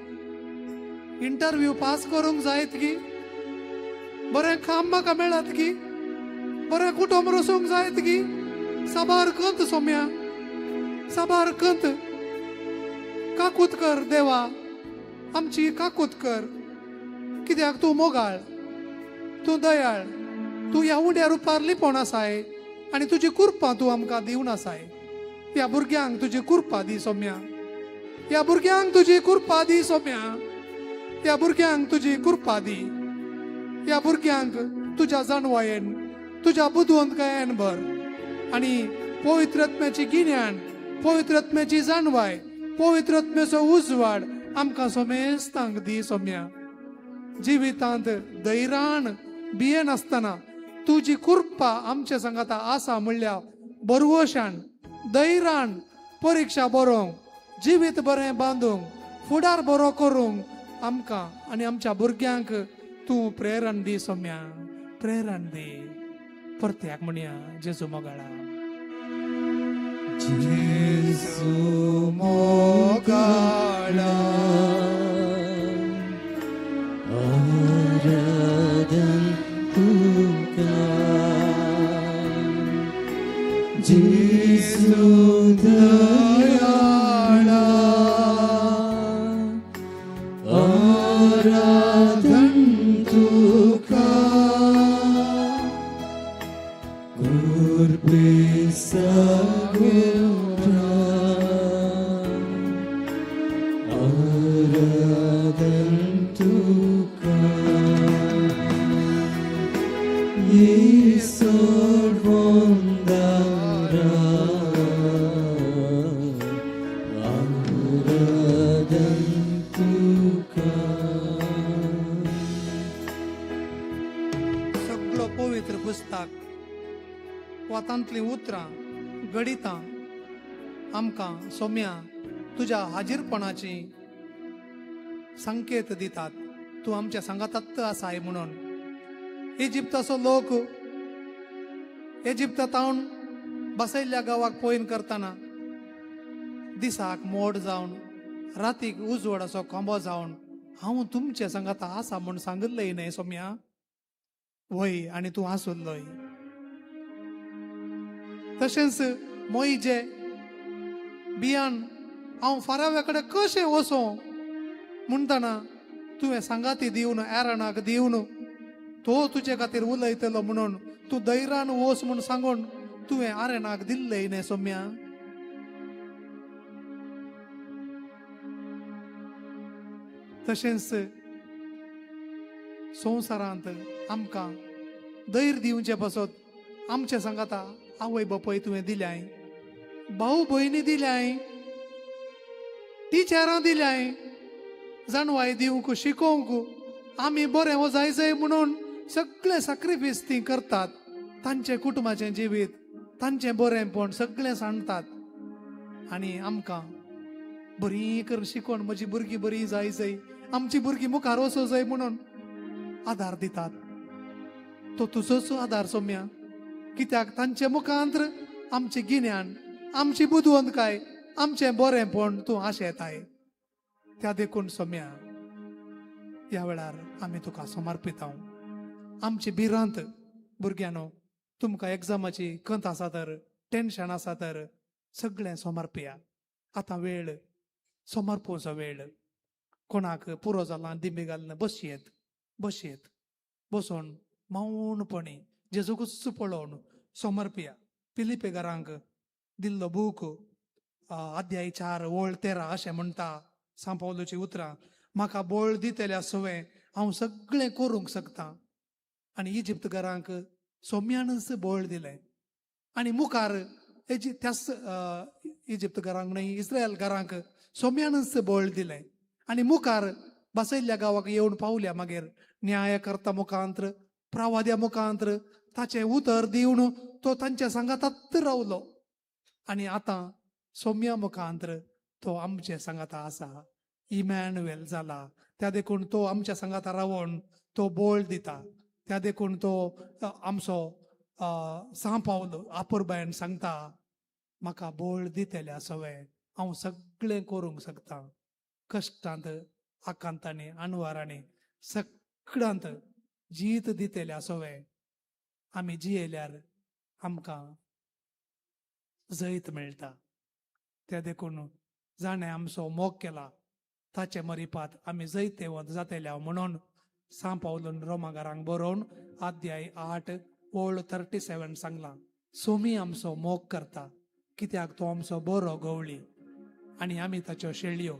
इंटरव्यू पास करूंक जायत गी, बरें काम म्हाका मेळत गी, बरें कुटुंब रसूंक जायत गी. साबार कंत सोम्या, साबार कंत. काकूत कर देवा, आमची काकूत कर, कित्याक तूं मोगाळ, तूं दयाळ, तूं ह्या उंड्या रुपार लिपोवन आसाय आनी तुजी कुरपां तूं आमकां दिवन आसाय. ह्या भुरग्यांक तुजी कुरपा दी सोम्या, ह्या भुरग्यांक तुजी कुरपा दी सोम्या, ह्या भुरग्यांक तुजी कुरपा दी, ह्या भुरग्यांक तुज्या जाणवायेन, तुज्या बुदवंतकायेन भर आनी पवित्र आत्म्याची गिन्यान, पवित्र आत्म्याची जाणवाय, पवित्र आत्म्याचो उजवाड आमकां सोमेस्तांक दी सोम्या. जिवितांत धैरान भियेनासतना तुजी कृपा आमच्या सांगाता आसा म्हणल्या बरवशान धैरान परिक्षा बरोवंक, जिवीत बरें बांदूंक, फुडार बरो करूंक आमकां आनी आमच्या भुरग्यांक तूं प्रेरण दी सोम्या, प्रेरण दी. परत्याक म्हणया जेजू मोगाळा, जेजू मोगाळा, आराधन तुका, जेजू दयाळा, आराधन तुका, कृपे सगळ्या, आराधन तुका, येसोड वंदारा, आराधन तुका. सगळो पवित्र पुस्तक वा तांतलीं उतरां गणितां आमकां सोम्या तुज्या हाजीरपणाची संकेत दितात. तूं आमच्या सांगातात्त आसाय म्हणून. इजिप्ताचो लोक इजिप्तांत बसयल्ल्या गांवाक पळोवन करतना दिसाक मोड जावन रातीक उजवाडाचो कोंबो जावन हांव तुमच्या सांगाता आसा म्हूण सांगिल्लय न्हय सोम्या. वय आनी तूं आसुल्लोय. तशेंच मोयजे बियान हांव फाराव्या कडेन कशें वचों म्हणटना तुवें सांगाती दिवन एरणाक दिवन तो तुजे खातीर उलयतलो म्हणून तूं धैर्यान वच म्हूण सांगून तुवें आरणाक दिल्लें न्हय सोम्या. तशेंच संवसारांत आमकां धैर्य दिवचे पासत आमचे सांगाता आवय बापूय तुवें दिल्याय, भाऊ भयणी दिल्याय, टिचरां दिल्याय, जाणवाय दिवंक शिकोवंक आमी बरें हो जाय जाय म्हणून सगळे साक्रिफीस ती करतात. तांचें कुटुंबाचें जिवीत, तांचें बरेंपण सगळें सांडतात आनी आमकां बरी कर शिकोवन म्हजी भुरगीं बरी जाय जाय, आमची भुरगीं मुखार वचो जाय म्हणून आदार दितात. तो तुजोच आदार सोम्या, कित्याक तांचे मुखांत्र आमचें गिन्यान, आमची बुदवंतकाय, आमचें बरेंपण तूं आशेताय. त्या देखून सोम्या ह्या वेळार आमी तुका समर्पितांव. आमची भिरांत भुरग्यांनो, तुमकां एग्जामाची खंत आसा तर, टेन्शन आसा तर सगळें समर्पया. आतां वेळ समर्पोवचो वेळ. कोणाक पुरो जाला दिंबी घालून बसयेत. बशेत बसोन मौनपणी जेजूकूच पळोवन समर्पिया. पिलिपेगरांक दिल्लो बूक अध्याय 4 ओळ 13 अशें म्हणटा सांव पावलूची उतरां, म्हाका बळ दितल्या सवें हांव सगळें करूंक शकता. आनी इजिप्त घरांक सोम्यानच बळ दिलें. आनी मुखार त्याच इजिप्त घरांक न्हय इस्रायल घरांक सोम्यानच बळ दिलें. आनी मुखार बसयल्ल्या गांवाक येवन पावल्या मागीर न्यायकर्ता मुखांत्र प्रवाद्या मुखांत्र ताचें उतर दिवन तो तांच्या सांगातात रावलो. आनी आतां सोम्या मुखांत्र तो आमचे सांगाता आसा, इमॅन्युएल जाला. त्या देखून तो आमच्या सांगाता रावोन तो बोळ दिता. त्या देखून तो आमचो सांव पावल आपुरबायन सांगता, म्हाका बोळ दितल्या सवें हांव सगळें करूंक शकता. कश्टांत आकांतांनी अणवारांनी सगळ्यांत जीत दितल्या सवें आमी जियेल्यार आमकां जैत मेळटा. त्या देखून जाणें आमचो मोग केला ताचे मरिपात आमी जैतेवंत जातल्या म्हणून सांव पावलून रोमागारांक बरोवन अध्याय 8 ओळ 37 सांगलां, सोमी आमचो मोग करता कित्याक तो आमचो बरो गवळी आनी आमी ताच्यो शेळयो.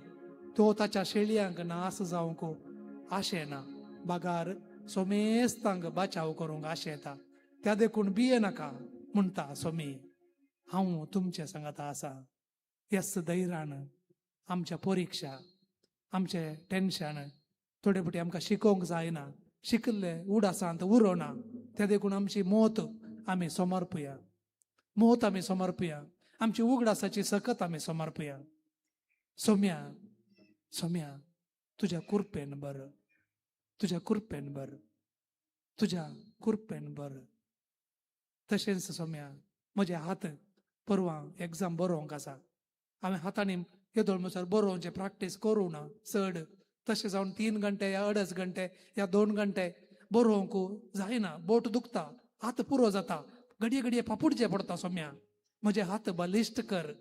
तो ताच्या शेळयांक नास जावंक आशेना, बागार सोमेस्तांक बाचाव करूंक आशेता. त्या देखून बिये नाका म्हणटा सोमी, हांव तुमचे सांगाता आसा. येस धैर्यान आमच्या परिक्षा आमचें टेन्शन थोडे फावटी आमकां शिकोवंक जायना, शिकल्ले उडासांत उरोना. त्या देखून आमची मोत आमी समर्पुया, मोत आमी समर्पुया, आमची उगडासाची सकत आमी समर्पुया. सोम्या सोम्या तुज्या कुरपेन बर, तुज्या कुरपेन बर, तुज्या कुरपेन बर. तशेंच सोम्या म्हजे हात परवां एग्जाम बरोवंक आसा, हांवें हातांनी येदोळ म्हणसर बरोवचें प्रॅक्टीस करूं ना चड. तशें जावन 3 घंटे या 2.5 घंटे या 2 घंटे बरोवंक जायना, बोट दुखता, हात पुरो जाता, घडये घडये पापुडचे पडटा. सोम्या म्हजे हात बलिश्ट कर,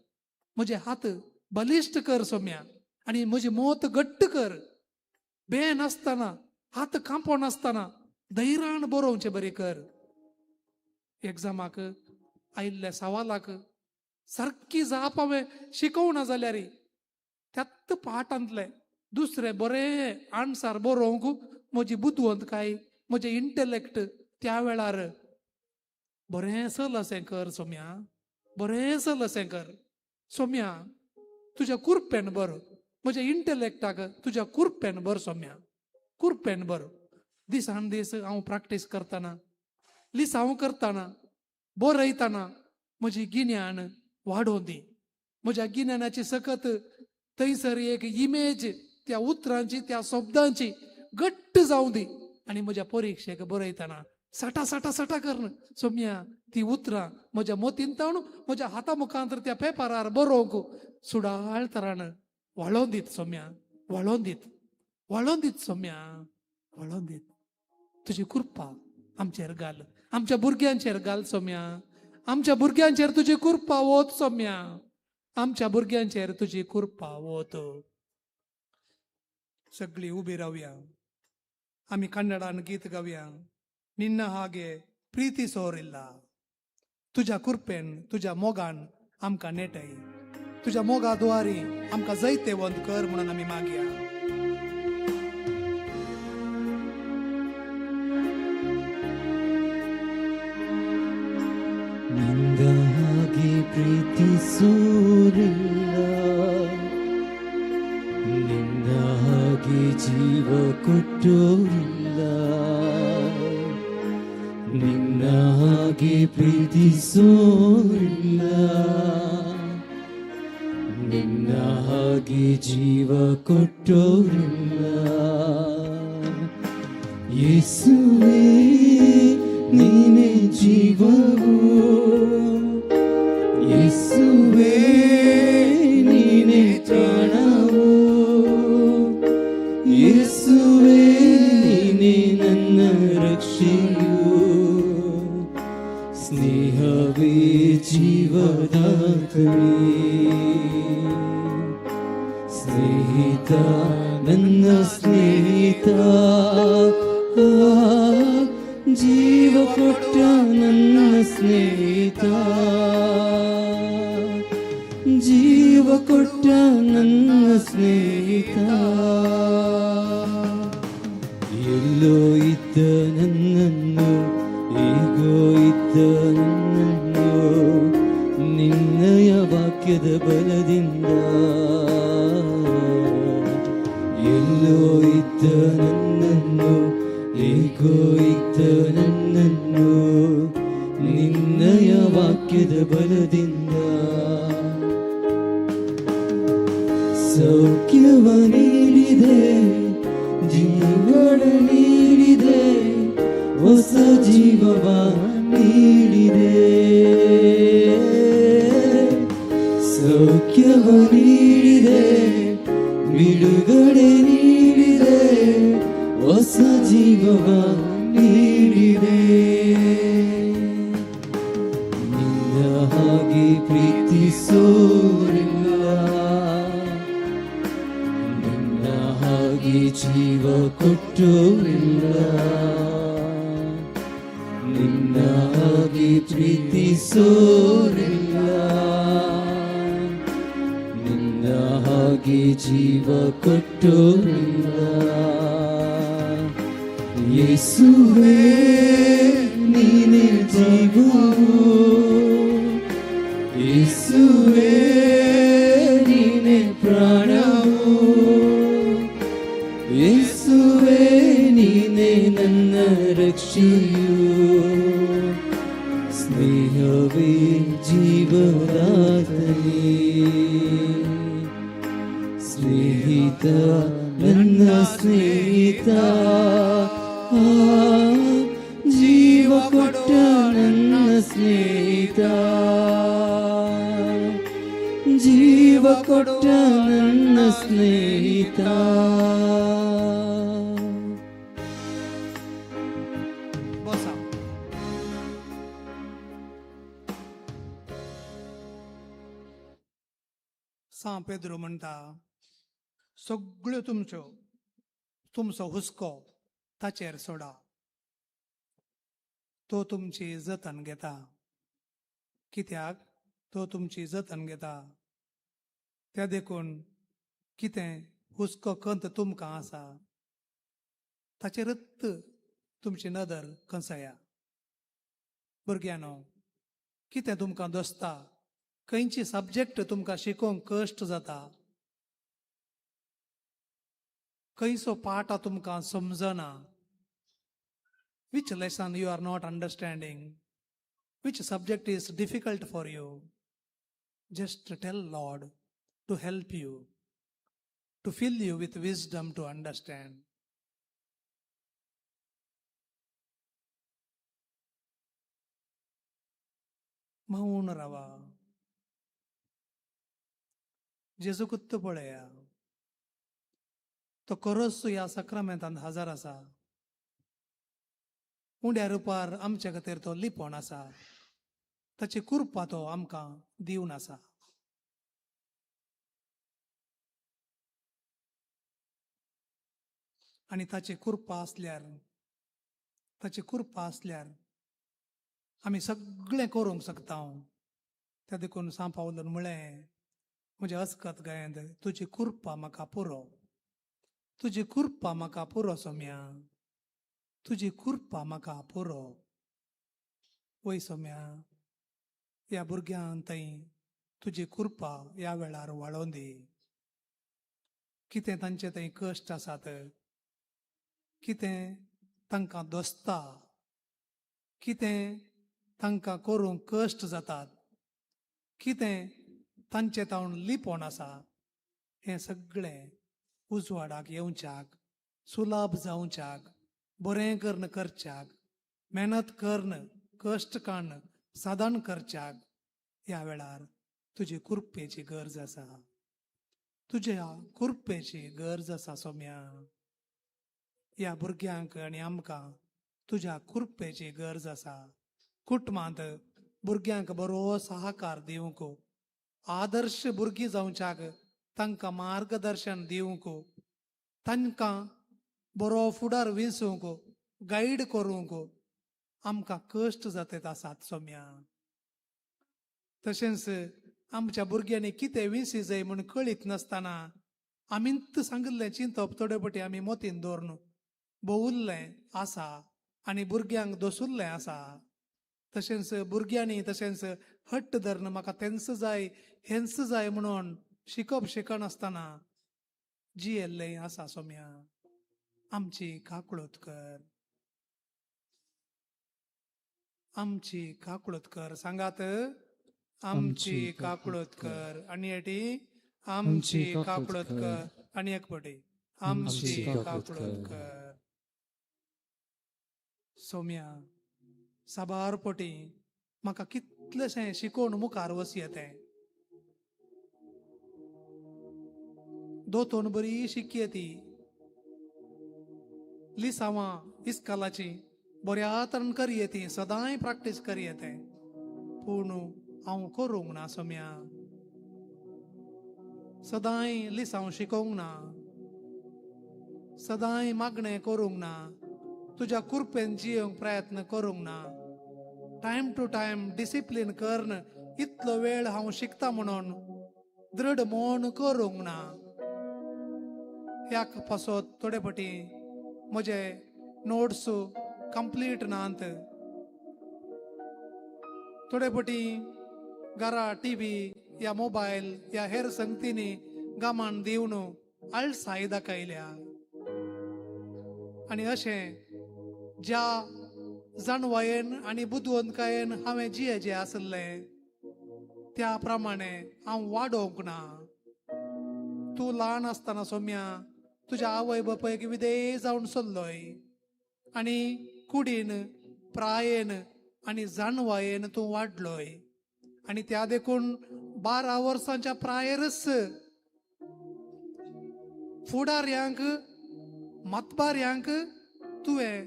म्हजे हात बलिश्ट कर सोम्या, आनी म्हजी मोत घट्ट कर. बे नासतना हात कांपो नासतना धैर्यान बरोवचें बरें कर. एग्जामाक आयिल्ल्या सवालाक सारकी जाप हांवें शिकोवना जाल्यार त्यात पाठांतले दुसरे बरें आन्सर बरोवंक म्हजी बुदवंतकाय म्हजें इंटलेक्ट त्या वेळार बरें चल अशें कर सोम्या, बरें चल अशें कर सोम्या, तुज्या कुरपेन बर, म्हज्या इंटलेक्टाक तुज्या कुरपेन बर सोम्या, कुरपेन बर. दिसान दीस हांव प्रॅक्टीस करतना, लिसांव करतना, बरयतना म्हजी गिन्यान वाडोवन दी. म्हज्या गिन्यानाची सकत थंयसर एक इमेज त्या उतरांची त्या शब्दांची घट्ट जावं दी. आनी म्हज्या परिक्षेक बरयतना साटा साटा साटा करून सोम्या ती उतरां म्हज्या मोतीन ताणू म्हज्या हाता मुखांतर त्या पेपरार बरोवंक सुडाळ तरान वाळोवन दीत सोम्या, वाळोवन दीत, वाळोवन दीत सोम्या, वाळोवन दीत. तुजी कृपा आमचेर घाल, आमच्या भुरग्यांचेर घाल सोम्या, आमच्या भुरग्यांचेर तुजी कृपा वत सोम्या, आमच्या भुरग्यांचेर तुजी कृपा वत. सगळी उबी रावया, आमी कन्नडान गीत गावया. निन्न हागे प्रीती सोरिल्ला, तुज्या कृपेन तुज्या मोगान आमकां नेटय, तुज्या मोगा द्वारी आमकां जैतेवंत कर म्हणून आमी मागया. ನಿಂದಾಗಿ ಪ್ರೀತಿಸೋರಿಲ್ಲ, ನಿಂದಾಗಿ ಜೀವ ಕೊಟ್ಟೋರಿಲ್ಲ, ನಿನ್ನಾಗಿ ಪ್ರೀತಿಸೋರಿಲ್ಲ, ನಿನ್ನಾಗಿ ಜೀವ ಕೊಟ್ಟೋರಿಲ್ಲ. ಯೇಸುವೇ ನೀನೇ ಜೀವವು, ಯೇಸುವೇ ನೀನೇ ಪ್ರಾಣವು, ಯೇಸುವೇ ನೀನೇ ನನ್ನ ರಕ್ಷೆಯು, ಸ್ನೇಹವೇ ಜೀವದಾತನೇ, ಸ್ನೇಹಿತ ನನ್ನ ಸ್ನೇಹಿತ, ಜೀವ ಕೊಟ್ಟ ನನ್ನ ಸ್ನೇಹಿತ, ಜೀವ ಕೊಟ್ಟ ನನ್ನ ಸ್ನೇಹಿತ. ಎಲ್ಲೋ ಇದ್ದ ನನ್ನನ್ನು, ಹೇಗೋ ಇದ್ದ ನನ್ನನ್ನು, ನಿನ್ನಯ ವಾಕ್ಯದ ಬಲದಿಂದ. ಎಲ್ಲೋ ಇದ್ದ ನನ್ನನ್ನು, ಹೇಗೋ ಇದ್ದ ನನ್ನನ್ನು, ನಿನ್ನಯ ವಾಕ್ಯದ ಬಲದಿಂದ. ಸೌಖ್ಯವ ನೀಡಿದೆ, ಜೀವನ ನೀಡಿದೆ, ಹೊಸ ಜೀವವ ನೀಡಿದೆ. ಸೌಖ್ಯವ ನೀಡಿದೆ, ಬಿಡುಗಡೆ ನೀಡಿದೆ, ಹೊಸ ಜೀವವ ನೀಡಿದೆ. ನಿನ್ನ ಹಾಗೆ ಪ್ರೀತಿಸೋರಿಲ್ಲ, ನಿನ್ನ ಹಾಗೆ ಜೀವ ಕೊಟ್ಟೋರಿಲ್ಲ. ನಿನ್ನ ಹಾಗೆ ಪ್ರೀತಿಸೋರಿಲ್ಲ, ನಿನ್ನ ಹಾಗೆ ಜೀವ ಕೊಟ್ಟೋರಿಲ್ಲ. ಯೇಸುವೇ, ನೀನೇ ಜೀವವು. ಯೇಸುವೇ, ನೀನೇ ಪ್ರಾಣವು. ಯೇಸುವೇ, ನೀನೇ ನನ್ನ ರಕ್ಷೆಯು. ಸ್ನೇಹವೇ ಜೀವದಾತನೇ, ಸ್ನೇಹಿತ, ನನ್ನ ಸ್ನೇಹಿತ. ಆ, ಜೀವ ಕೊಟ್ಟ ನನ್ನ ಸ್ನೇಹಿತ, ಜೀವ ಕೊಟ್ಟ ನನ್ನ ಸ್ನೇಹಿತ. बसा. सांव पेद्रू म्हणटा, सगळ्यो तुमच्यो, तुमचो हुस्को ताचेर सोडा, तो तुमची जतन घेता. कित्याक तो तुमची जतन घेता. त्या देखून कितें हुस्को कंत तुमकां आसा ताचेरच तुमची नदर कंसया. भुरग्यांनो, कितें तुमकां दोसता, खंयची सब्जेक्ट तुमकां शिकोवंक कश्ट जाता, खंयचो पाठ तुमकां समजना, which lesson you are not understanding, which subject is difficult for you, just tell Lord to help you, to fill you with wisdom to understand. मौन रावा, जेजूकूच पळया, तो खरोच ह्या साक्रामेंतांत हजर आसा. उंड्या रुपार आमच्या खातीर तो लिपोवन आसा, ताची कृपा तो आमकां दिवन आसा. आनी ताची कृपा आसल्यार, ताची कृपा आसल्यार आमी सगळें करूंक शकता. त्या देखून सांव पावलून म्हळें, म्हज्या अस्कत गायंत तुजी कृपा म्हाका पुरो, तुजी कृपा म्हाका पुरो सोम्या, तुजी कृपा म्हाका पुरो. वय सोम्या, ह्या भुरग्यां थंय तुजी कृपा ह्या वेळार वाळोवन दी. कितें तांचे थंय कश्ट आसात, कितें तांकां दोसता, कितें तांकां करूंक कश्ट जातात, कितें तांचे तावन लिपोवन आसा, हें सगळें उजवाडाक येवच्याक, सुलाभ जावच्याक, बरें करून करच्याक, मेहनत करून कश्ट काडून साधन करच्याक ह्या वेळार तुजी कृपेची गरज आसा, तुज्या कृपेची गरज आसा सोम्या. ह्या भुरग्यांक आनी आमकां तुज्या कृपेची गरज आसा. कुटुंबांत भुरग्यांक बरो सहकार दिवंक, आदर्श भुरगीं जावच्याक तांकां मार्गदर्शन दिवंक, तांकां बरो फुडार विंचूंक गायड करूंक आमकां कश्ट जातात आसात सोम्या. तशेंच आमच्या भुरग्यांनी कितें विंसी जाय म्हूण कळीत नासतना आमीच सांगिल्लें चिंतप थोडे पटी आमी मोतीन दवरून भोवुल्लें आसा आनी भुरग्यांक दसुल्लें आसा. तशेंच भुरग्यांनी तशेंच हट्ट धरून म्हाका तेंच जाय हेंच जाय म्हणून शिकप शिकनासतना जियेल्लें आसा सोम्या. आमची काकळूत कर, आमची काकळूत कर. सांगात, आमची काकळूत कर. आनी एटी आमची काकळूत कर. आनी एक पटी आमची काकळूत कर. सोम्या, साबार पटी म्हाका कितलेशें शिकोवन मुखार वचयें. दोतोन बरी शिकयेती, लिसांवां इस्कालाची बऱ्या तरेन करयेती, सदांय प्रॅक्टीस करयेतें. पूण हांव करूंक ना सोम्या, सदांय लिसांव शिकोवंक ना, सदांय मागणें करूंक ना, तुज्या कुरपेन जियेवंक प्रयत्न करूंक ना, टायम टू टायम डिसिप्लीन करन इतलो वेळ हांव शिकता म्हणून दृढ मन करूंक ना. ह्या पासत थोडे पटी म्हजे नोट्स कंप्लीट नात, थोडे पटी घरा टी व्ही या मोबायल या हेर संगतींनी गामान दिवन आळसाय दाखयल्या. आनी अशें ज्या जाणवायेन आनी बुदवंतकायेन हांवें जिये जें आसलें त्या प्रमाणे हांव वाडोवंक ना. तूं ल्हान आसतना सोम्या तुज्या आवय बापायक विदेय जावन सोल्लोय आनी कुडीन प्रायेन आनी जाणवायेन तूं वाडलोय. आनी त्या देखून 12 वर्सांच्या प्रायेरच फुडाऱ्यांक मतबाऱ्यांक तुवें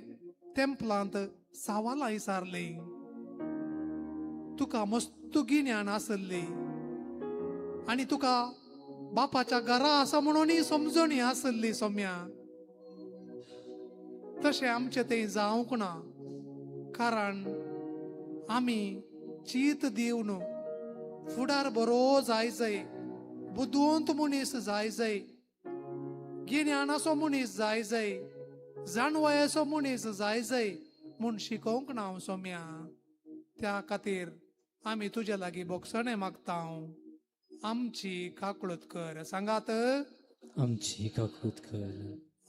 तेंपलांत सवालां विचारलीं. तुका मस्त गिन्यान आसली आनी तुका बापाच्या घरा आसा म्हणून समजणी आसली सोम्या. तशें आमचें तें जावंक ना, कारण आमी चीत दिवन फुडार बरो जाय जाय, बुदवंत मनीस जाय जाय, गिन्यानाचो मनीस जाय जाय, जाणवायेचो मनीस जाय जाय म्हूण शिकोवंक ना हांव सोम्या. त्या खातीर आमी तुज्या लागीं बोगसणें मागता. आमची काकळूत कर. सांगात, आमची काकळूत कर,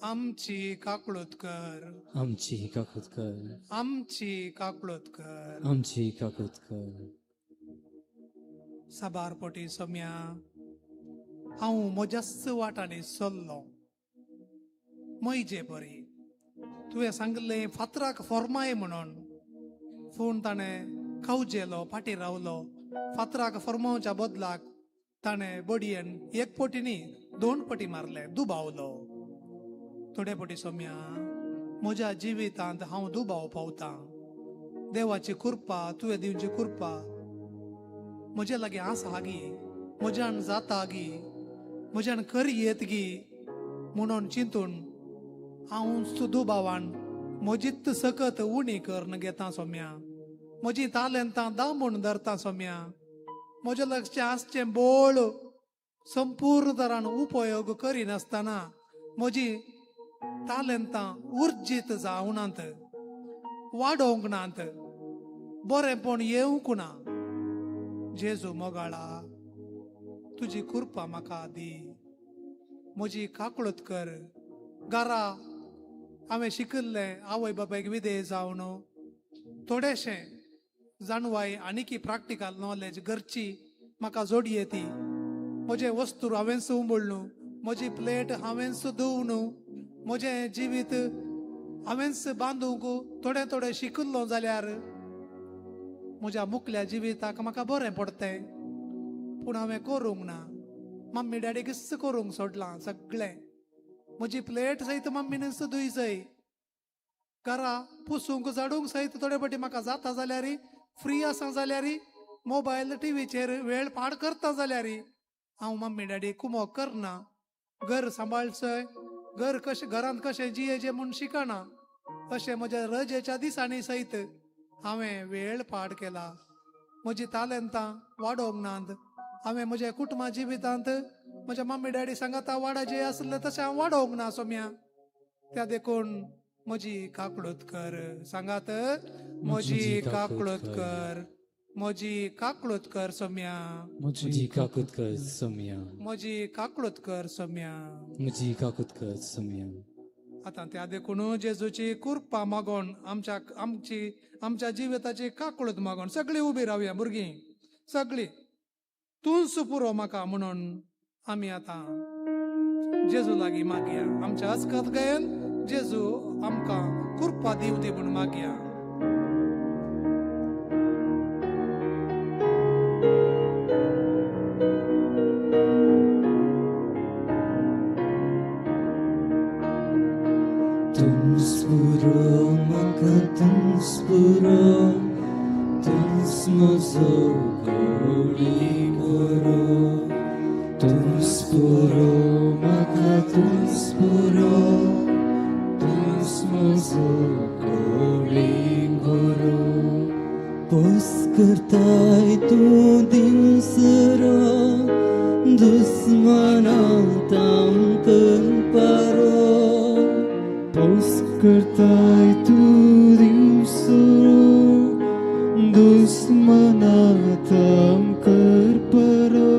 आमची काकळूत कर, आमची काकळूत कर, आमची काकळूत कर, आमची काकळूत कर. साबार पटी सोम्या हांव म्हज्याच वाटांनी चल्लो म्हजे बरी. तुवें सांगलें फातराक फॉर्माय म्हणून, पूण ताणें खावजेलो फाटीं रावलो. फातराक फॉर्मावच्या बदलाक ताणें बडयेन एक पटी न्ही 2 पटी मारले, दुबावलो. थोडे पटी सोम्या म्हज्या जिवितांत हांव दुबाव पावतां. देवाची कृपा, तुवें दिवची कृपा म्हजे लागीं आसा गी, म्हज्यान जाता गी, म्हज्यान करी येत गी म्हणून चिंतून हांव दुबावान म्हजीच सकत उणी करून घेता सोम्या. म्हजी तालेंतां दामून धरता सोम्या. म्हज्या लक्ष आसचें बोळ संपूर्ण तरान उपयोग करिनासतना म्हजी तालेंतां उर्जीत जावनात, वाडोवंक नात, बरेंपण येवंक ना. जेजू मोगाळा, तुजी कृपा म्हाका दी, म्हजी काकळूत कर. घरा हांवें शिकिल्लें आवय बापायक विधेय जावन थोडेशें जाणवाय आनीकी प्रॅक्टिकल नॉलेज घरची म्हाका जोडये ती. म्हजें वस्तू हांवेंच उंबळ्ळू, म्हजी प्लेट हांवेंच धुवन, म्हजें जिवीत हांवेंच बांदूंक थोडें थोडें शिकिल्लो जाल्यार म्हज्या मुखल्या जिविताक म्हाका बरें पडटें. पूण हांवें करूंक ना. मम्मी डॅडीकच करूंक सोडलां सगळें. म्हजी प्लेट सयत मम्मीनच धुय जाय. घरा पुसूंक झाडूंक सयत थोडे फावटी म्हाका जाता जाल्यार, फ्री आसा जाल्यार, मोबायल टिवीचेर वेळ पाड करता जाल्यार हांव मम्मी डॅडी कुमोक करना. घर सांबाळचोय, घर कशें घरांत कशें जियेचें म्हूण शिकना. अशें म्हज्या रजेच्या दिसांनी सयत हांवें वेळ पाड केला. म्हजी तालेंतां वाडोवंक नात. हांवें म्हज्या कुटुंबा जिवितांत म्हज्या मम्मी डॅडी सांगाता वाडाचे आसलें तशें हांव वाडोवंक ना सोम्या. त्या देखून म्हजी काकळूत कर. सांगात, म्हजी काकळूत कर, म्हजी काकळूत कर सोम्या, म्हजी काकूत कर सोम्या, म्हजी काकळूत कर सोम्या, म्हजी काकूत कर सोम्या. आतां त्या देखून जेजूची कृपा मागोन आमच्या आमची आमच्या जिविताची काकळूत मागोन सगळीं उबी रावया भुरगीं सगळीं. तूंच पुरो म्हाका म्हणून आमी आतां जेजू लागीं मागया. आमच्या अस्कत गयन जेजू आमकां कृपा दिवती म्हूण मागया. तूंच पुरो म्हाका, तूंच पुरो, तूंच म्हजो गोडी गोरो. तूंच पुरो म्हाका, तूंच पुरो, तूंच म्हजो गोडी गोरो. पोस करताय तूं दिवस रात, दुस्मना तांकां पारो. पोस करताय तूं दिवस रात, दुस्मना तांकां पारो.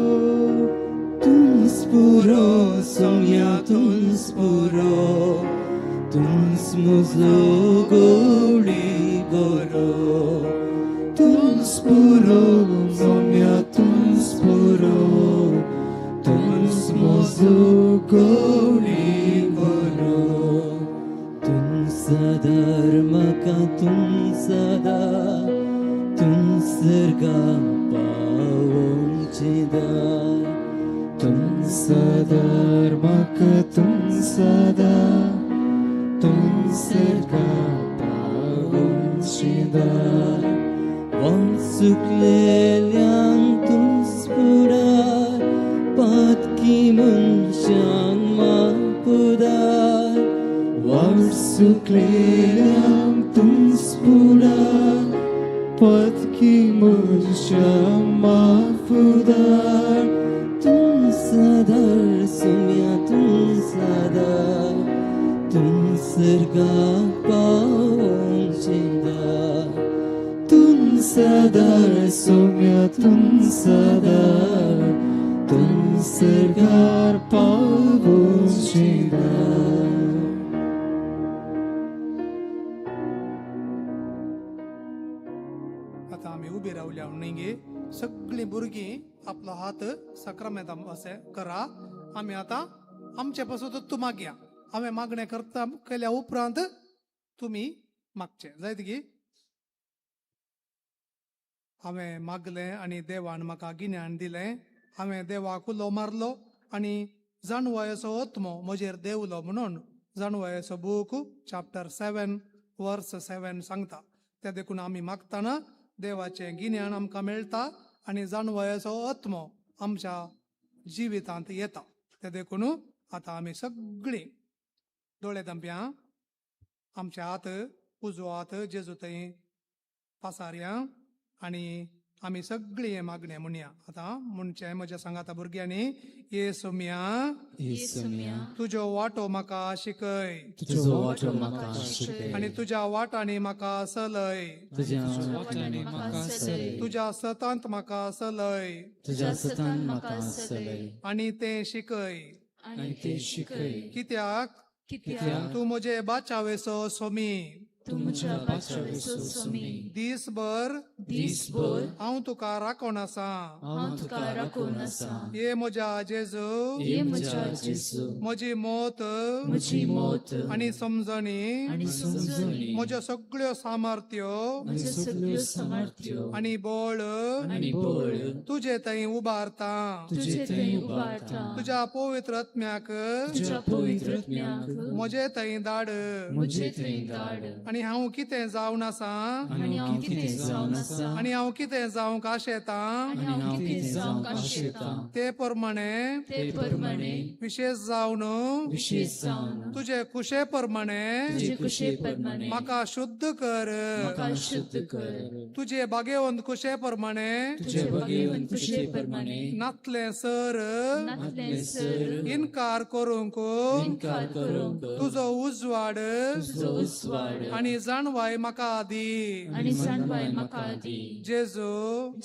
तूंच पुरो सोम्या, तूंच पुरो, तूंच म्हजो गोडी गोरो. तूंच पुरो सोम्या, तूंच पुरो, तूंच म्हजो गोडी गोरो. तूंच आदार म्हाका, तूंच आदार, तूंच सर्गा पावोवचें दार. तूंच आदार म्हाका, तूंच आदार, तूंच सर्गा पावोवचें दार. वाट चुकलेल्यांक तूंच फुडार, पातकी मनशांक मापुदार. वाट चुकलेल्यांक तूंच फुडार, पातकी मनशांक माफुदार. तूंच आदार सोम्या, तूंच आदार, तूंच सर्गा पावोवचें दार. तूंच आदार सोम्या, तूंच आदार, तूंच सर्गार पावोवचें दार. आतां आमी उबी रावल्या न्ही गे. सगळीं भुरगीं आपलो हात साक्रामेंता अशें करा. आमी आतां आमचे पासून तूं मागया. हांवें मागणें करता केल्या उपरांत तुमी मागचें जायत गी. हांवें मागलें आनी देवान म्हाका गिन्यान दिलें. हांवें देवाक उलो मारलो आनी जाणवायेचो आत्मो म्हजेर देंवलो म्हणून जाणवायेचो बूक चॅप्टर 7 वर्स 7 सांगता. त्या देखून आमी मागतना देवाचें गिन्यान आमकां मेळटा आनी जाणवायेचो आत्मो आमच्या जिवितांत येता. ते देखून आतां आमी सगळीं दोळे धांपया, आमचे हात उजवो हात जेजू थंय पासारया आनी आमी सगळीं हें मागणें म्हणया. आतां म्हणचें म्हज्या सांगाता भुरग्यांनी, ये सोम्या, तुज्यो वाटो म्हाका शिकय, तुजो वाटो म्हाका शिकय, आनी तुज्या वाटांनी म्हाका सलय, तुज्या वाटांनी म्हाका सलय, तुज्या सतांत म्हाका सलय, तुज्या सतान म्हाका सलय, आनी तें शिकय, आनी तें शिकय. कित्याक कित्याक तूं म्हजे बाचावेसो सोमी, तूं म्हज्या बाचावेसो सोमी, दीसभर दीसभर हांव तुका राखून आसा. हांव तुका राखून आसा. ये म्हज्या जेजू, ये म्हज्या जेजू, म्हजी मोत, म्हजी मोत आनी समजणी, आनी समजणी, म्हज्यो सगळ्यो सामर्थ्यो म्हज्यो सगळ्यो सामर्थ्यो आनी बळ आनी बळ तुजे थंय उबारता. तुजे थंय उबारता. तुज्या पवित्र आत्म्याक तुज्या पवित्र आत्म्याक म्हजे थंय धाड म्हजे थंय धाड आनी हांव कितें जावन आसा, आनी हांव कितें जावन आसा, आनी हांव कितें जावंक आशेतां, आनी हांव कितें जावंक आशेतां, ते प्रमाणे, ते प्रमाणे, विशेश जावन, विशेश जावन, तुजे कुशे प्रमाणे, तुजे कुशे प्रमाणे, म्हाका शुद्ध कर, म्हाका शुद्ध कर, तुजे बागेवंत कुशे प्रमाणे, तुजे बागेवंत कुशे प्रमाणे, नातलें सर, नातलें सर, इनकार करूंक, इनकार करूंक, तुजो उजवाड, तुजो उजवाड, आनी जाणवाय म्हाका दी, आनी जाणवाय म्हाका दी. जेजू,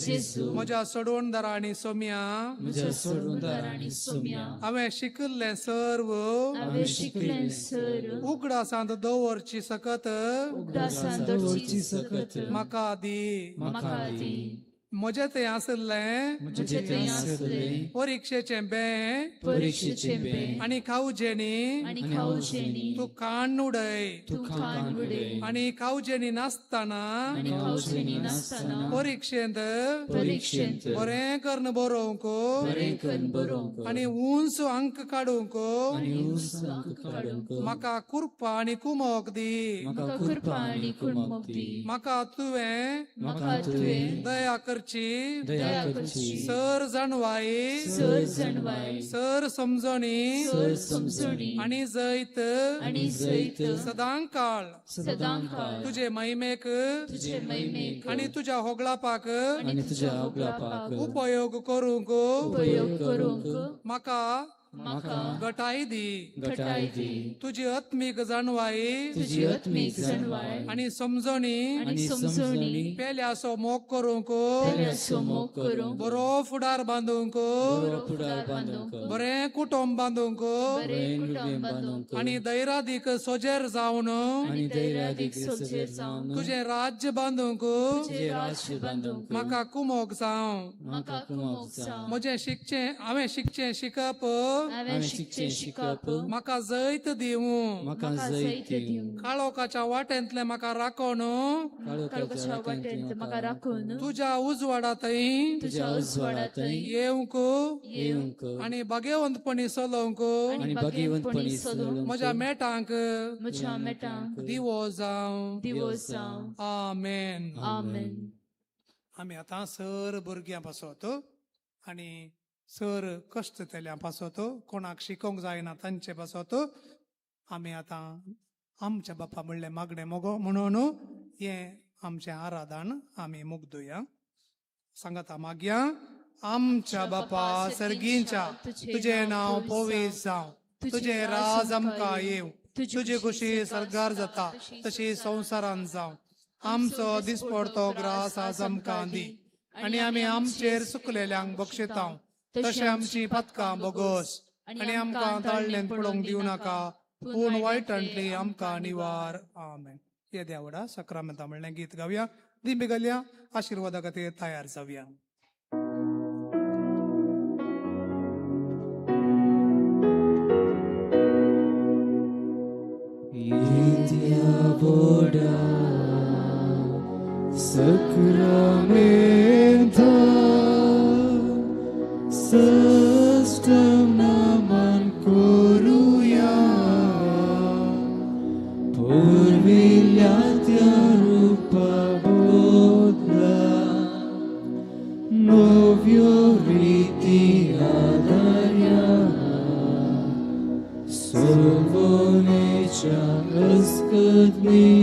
जेजू, म्हज्या सोडवणदारा आनी सोम्या, म्हज्या सोडवणदारा आनी सोम्या, हांवें शिकिल्लें सर्व, हांवें शिकलें सर्व, उगडासांत दवरची सकत, उगडासांत दवरची सकत, म्हाका दी. म्हाका दी. म्हजें थंय आशिल्लें, म्हजें थंय आसलें, परिक्षेचें बें, परिक्षेचें बें, आनी खावजेनी, आनी खावजेनी, तूं काण उडय, तूं खाण उडय, आनी खावजेनी नासतना, आनी खावजेनी नासतना, परिक्षेंत, परिक्षेंत, बरें करून बरोवंक, बरें करून बरोवंक, आनी उंच अंक काडूंक, आनी उंच अंक काडूंक, म्हाका कृपा आनी कुमोक दी. म्हाका कृपा आनी कुमोक दी. म्हाका तुवें, म्हाका तुवें, दया करची, दया करची, सर जाणवाय, सर जाणवाय, सर समजणी, सर समजणी, आनी जैत, आनी जैत, सदांकाळ, सदांकाळ, तुजे महिमेक, तुजे महिमेक, आनी तुज्या होगळापाक, आनी तुज्या होगळापाक, उपयोग करूंक, उपयोग करूंक, म्हाका, म्हाका, गटाय दी. गटाय दी. तुजी आत्मीक जाणवाय, तुजी आत्मीक जाणवाय, आनी समजणी, आनी समजणी, पेल्याचो मोग करूंक, पेल्याचो मोग करूंक, बरो फुडार बांदूंक, बरो फुडार बांदूंक, बरें कुटुंब बांदूंक, बरें कुटुंब बांदूंक, आनी दैरादीक सोजेर जावन, आनी दैरादीक सोजेर जावन, तुजें राज्य बांदूंक, तुजें राज्य बांदूंक, म्हाका कुमोक जावं. म्हाका कुमोक जावं. म्हजें शिकचें, हांवें शिकचें शिकप, हांवें शिकचें शिकप, म्हाका जैत दिवं, म्हाका जैत दिवं. काळोखाच्या वाटेंतलें म्हाका राखून, काळोखाच्या वाटेंत म्हाका राखून, तुज्या उजवाडा थंय, तुज्या उजवाडा थंय, येवंक, येवंक, आनी भाग्यवंतपणी चलोवंक, आनी भाग्यवंतपणी चलोवंक, म्हज्या मेटांक, म्हज्या मेटांक, दिवो जावं. दिवो जावं. आमेन. आमेन. आमी आतां सर भुरग्यां पासत आनी सर कश्ट तेल्या पासत, कोणाक शिकोवंक जायना तांचे पासत, आमी आतां आमच्या बापा म्हणलें मागणें मगो म्हणून हें आमचें आराधन आमी मुगदुया. सांगाता मागया. आमच्या बापा सर्गींच्या, तुजें नांव पवित्र जावं, तुजें राज आमकां येवं, तुजी खुशी सर्गार जाता तशी संवसारान जावं. आमचो दिसपडतो ग्रास आज आमकां दी, आनी आमी आमचेर चुकलेल्यांक बक्षितांव तशें आमची पथकां बोगोस, आनी आमकां ताळणेन पळोवंक दिवं नाका, पूण वायटांतली आमकां निवार. आमेन. येद्या व्हडा सक्रामेंता म्हणलें गीत गावया. दिंबी घालया. आशिर्वादा खातीर तयार जावया. येद्या व्हडा सक्रामेंता सष्टम नमन करूया, पुर्विल्ल्या त्या रुपा बदला नव्यो रिती आदारया, सोवनेच्या अस्कदनिश्या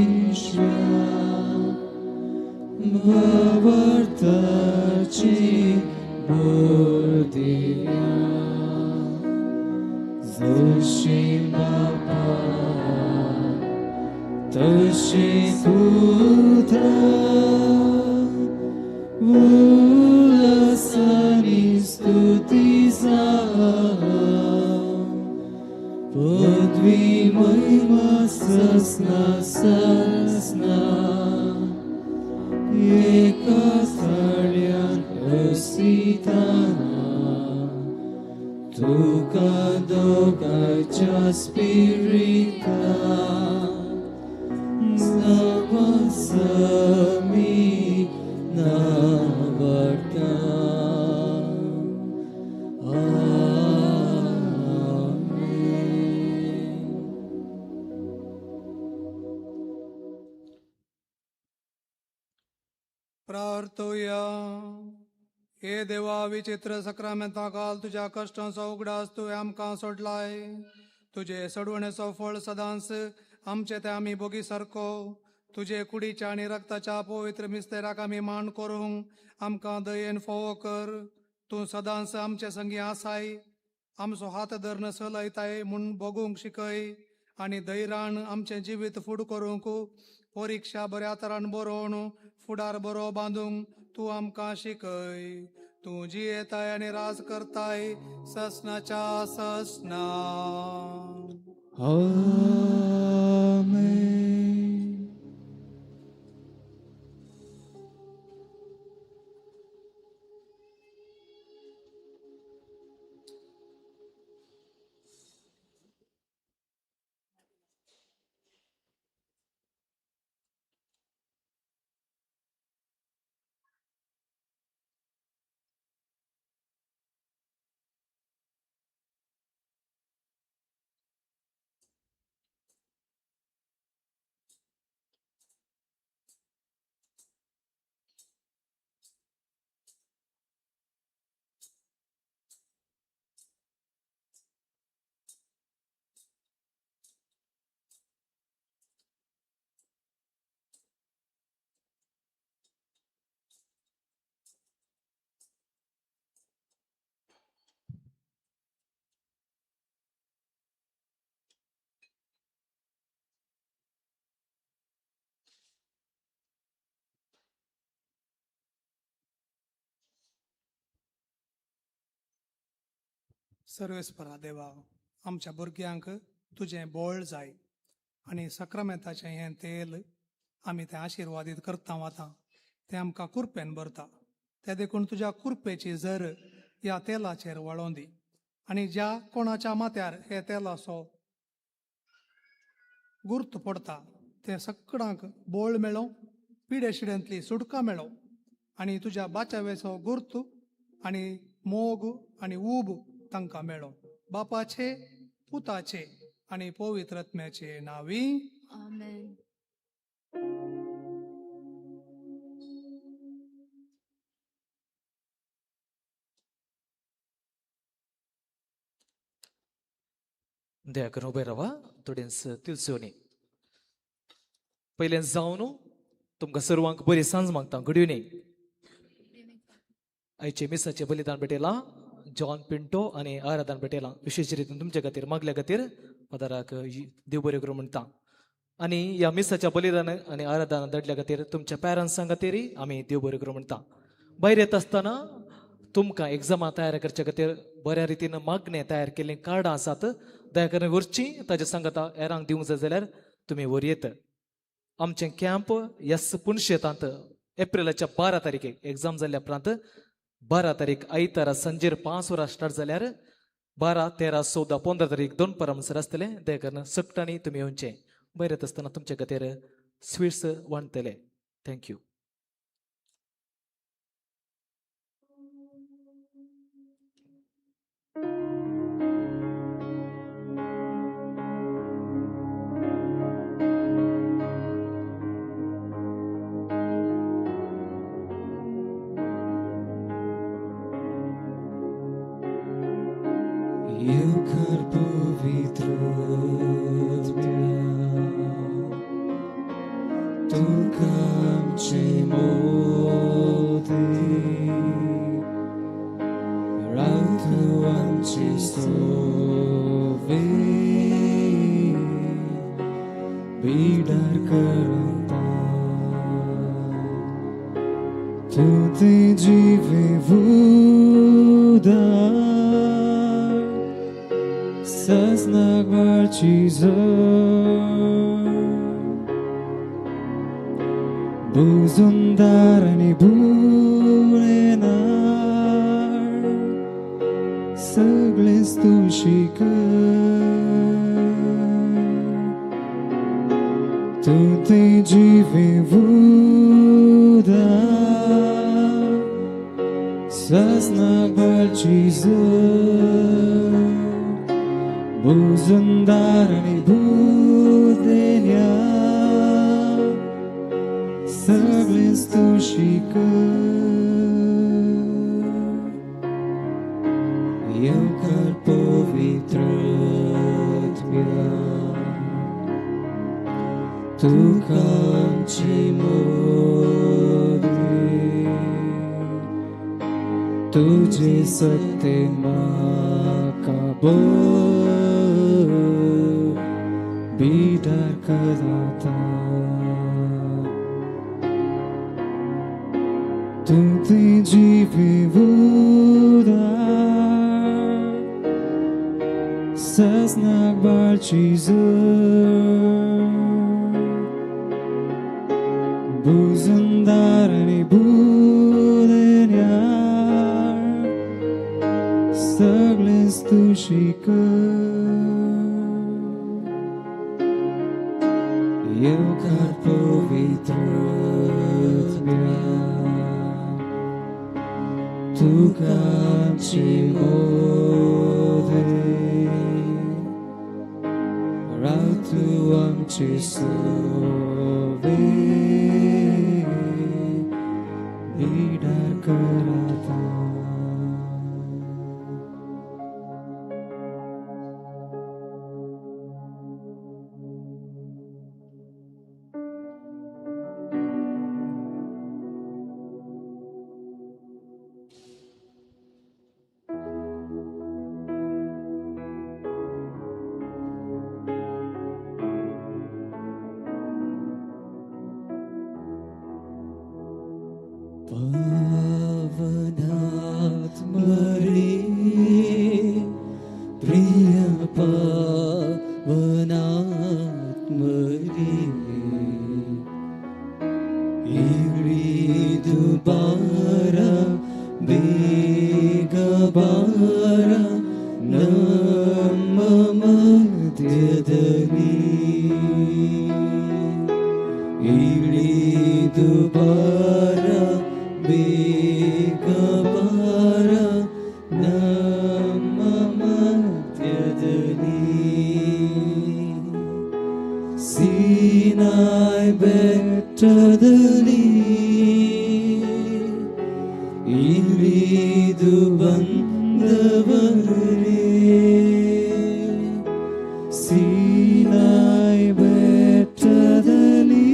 भावार्थाची बोधिया, जशी बापा तशी पुत्रा, उल्हासानी स्तुती पदवी महिमा ससना ससना, एका थळ्यान वसिताना, तुका दोगांयच्या स्पिरिता, नवसमी नावडटा. आमेन. हे देवा, विचित्र सक्रामेंता घाल तुज्या कश्टांचो उगडास तुवें आमकां सोडलाय. तुजे सोडवणेचो फळ सदांच आमचे ते आमी भोगी सारको. तुजे कुडीच्या आनी रक्ताच्या पवित्र मिस्तेराक आमी मान करूंक आमकां दयेन फोवो कर. तूं सदांच आमचे संगी आसाय, आमचो हात धरून चलयताय म्हूण भोगूंक शिकय आनी धैर्यान आमचें जिवीत फुड करूंक, परिक्षा बऱ्या तरान बरोवन फुडार बरो बांदूंक तूं आमकां शिकय. तूं जियेताय आनी राज करताय ससनाच्या ससना. आमेन. सर्वेस्परा देवा, आमच्या भुरग्यांक तुजें बोळ जाय आनी सक्रामेंताचें हें तेल आमी तें आशिर्वादीत करता वता, तें आमकां कुरपेन भरता. तें देखून तुज्या कुरपेची जर ह्या तेलाचेर वळोवन दी आनी ज्या कोणाच्या माथ्यार हे तेलाचो गुर्त पडटा तें सगळ्यांक बोळ मेळो, पिडेशिड्यांतली सुटका मेळो आनी तुज्या बाचावेचो गुर्त आनी मोग आनी ऊब तांकां मेळो. बापाचे, पुताचे आनी पवित्र आत्म्याचे नांवी आमेन. दया करून उबे रावा, थोडेंच तिलसोनी पयलें जावन तुमकां सर्वांक बरी सांज मागता. Good evening. आयचे मिसाचें बलिदान भेटयलां जॉन पिंटो आनी आराधन भेटयलां. विशेश रितीन तुमच्या खातीर मागल्या खातीर फादराक देव बरें करूं म्हणटा. आनी ह्या मिसाच्या बलिदान आनी आराधना धाडल्या खातीर तुमच्या पॅरंट्सां खातीरय आमी देव बरें करूं म्हणटा. भायर येता आसतना तुमकां एग्जामां तयार करच्या खातीर बऱ्या रितीन मागणें तयार केल्लीं कार्डां आसात, दया करून व्हरचीं. ताजे सांगता हेरांक दिवंक जाय जाल्यार तुमी व्हरयेत. आमचें कॅम्प एस पुनशेतांत एप्रिलाच्या 12 तारखेक एग्जाम जाल्ल्या उपरांत 12 तारीख आयतारा सांजेर 5 वरां स्टार्ट जाल्यार 12, 13, 14, 15 तारीख दोन म्हणसर आसतलें. दया करून सगळ्यांनी तुमी येवचें. भायर येता आसतना तुमच्या खातीर स्वीट्स वांटतले. Thank you. येवकार पवित्र आत्म्या, तुका आमचे मोदी रावतू आमचे सोवे बिडार करता. तूं ते जिवे उदार ससनाक बाळची जोर बुजुंदार आनी बुळेनार सगळेंच तूं शिकय. तूं ते जिवे उदार ससनाक बाळची जोर बुजुंदार आनी बुदेन्या सगळेंच तूं शिकय. तुका आमची मोदी तुझे सत्ते म्हाका बिडार करता तूं तुजी विवुदा ससनाक बाळची बुजुंदार आनी बुदेन्यार सगळेंच तूं शिकय येवकार पवित्र तुका आमची मोदी राव तूं आमचे सोबे बिडार करता. पावनात्मरे प्रिय पावनात्मरे इळी दुबारा बेग बारा नम मध्यदली इळी दुबारा बेग बारा नम मध्यदली सिनाय बेट्टदली इळिದು ಬಂದವರೇ ಸಿನಾಯ್ ಬೆಟ್ಟದಲ್ಲಿ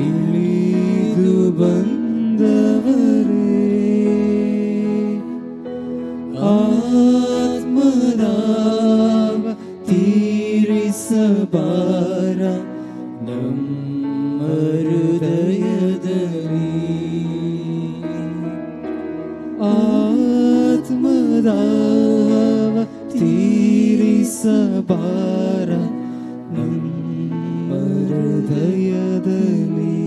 ಇಳಿದು ಬಂದವರೇ ಆತ್ಮದಾವ ತೀರಿಸಬಾರ ನಮ್ಮ ಹೃದಯದಲ್ಲಿ ಆತ್ಮದಾವ ತೀರಿಸಬಾರ ನಮ್ಮ ಹೃದಯದಲ್ಲಿ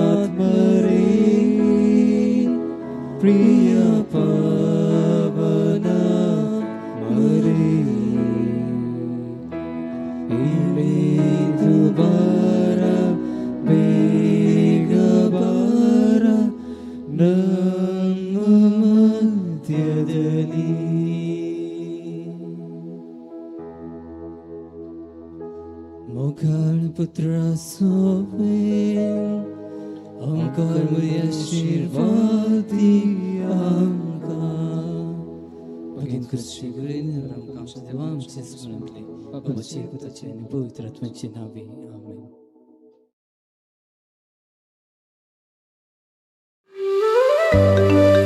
ಪಾವನಾತ್ಮರೇ ಪ್ರಿಯ ಪಾವನಾತ್ಮರೇ ಇಳಿದು ಬಾರ ಬೇಗ ಬಾರ ನಮ್ಮ ಮಧ್ಯದಲ್ಲಿ. मोगाळ पुत्रा सोबे आमकां आशीर्वाद दी आमकां भगीन क्रिस्ती गुरीन आमकां आमच्या देवा आमचें स्मरणले बाबाचे पुताचे आनी पवित्र आत्म्याचे नांवे आमेन. Thank you.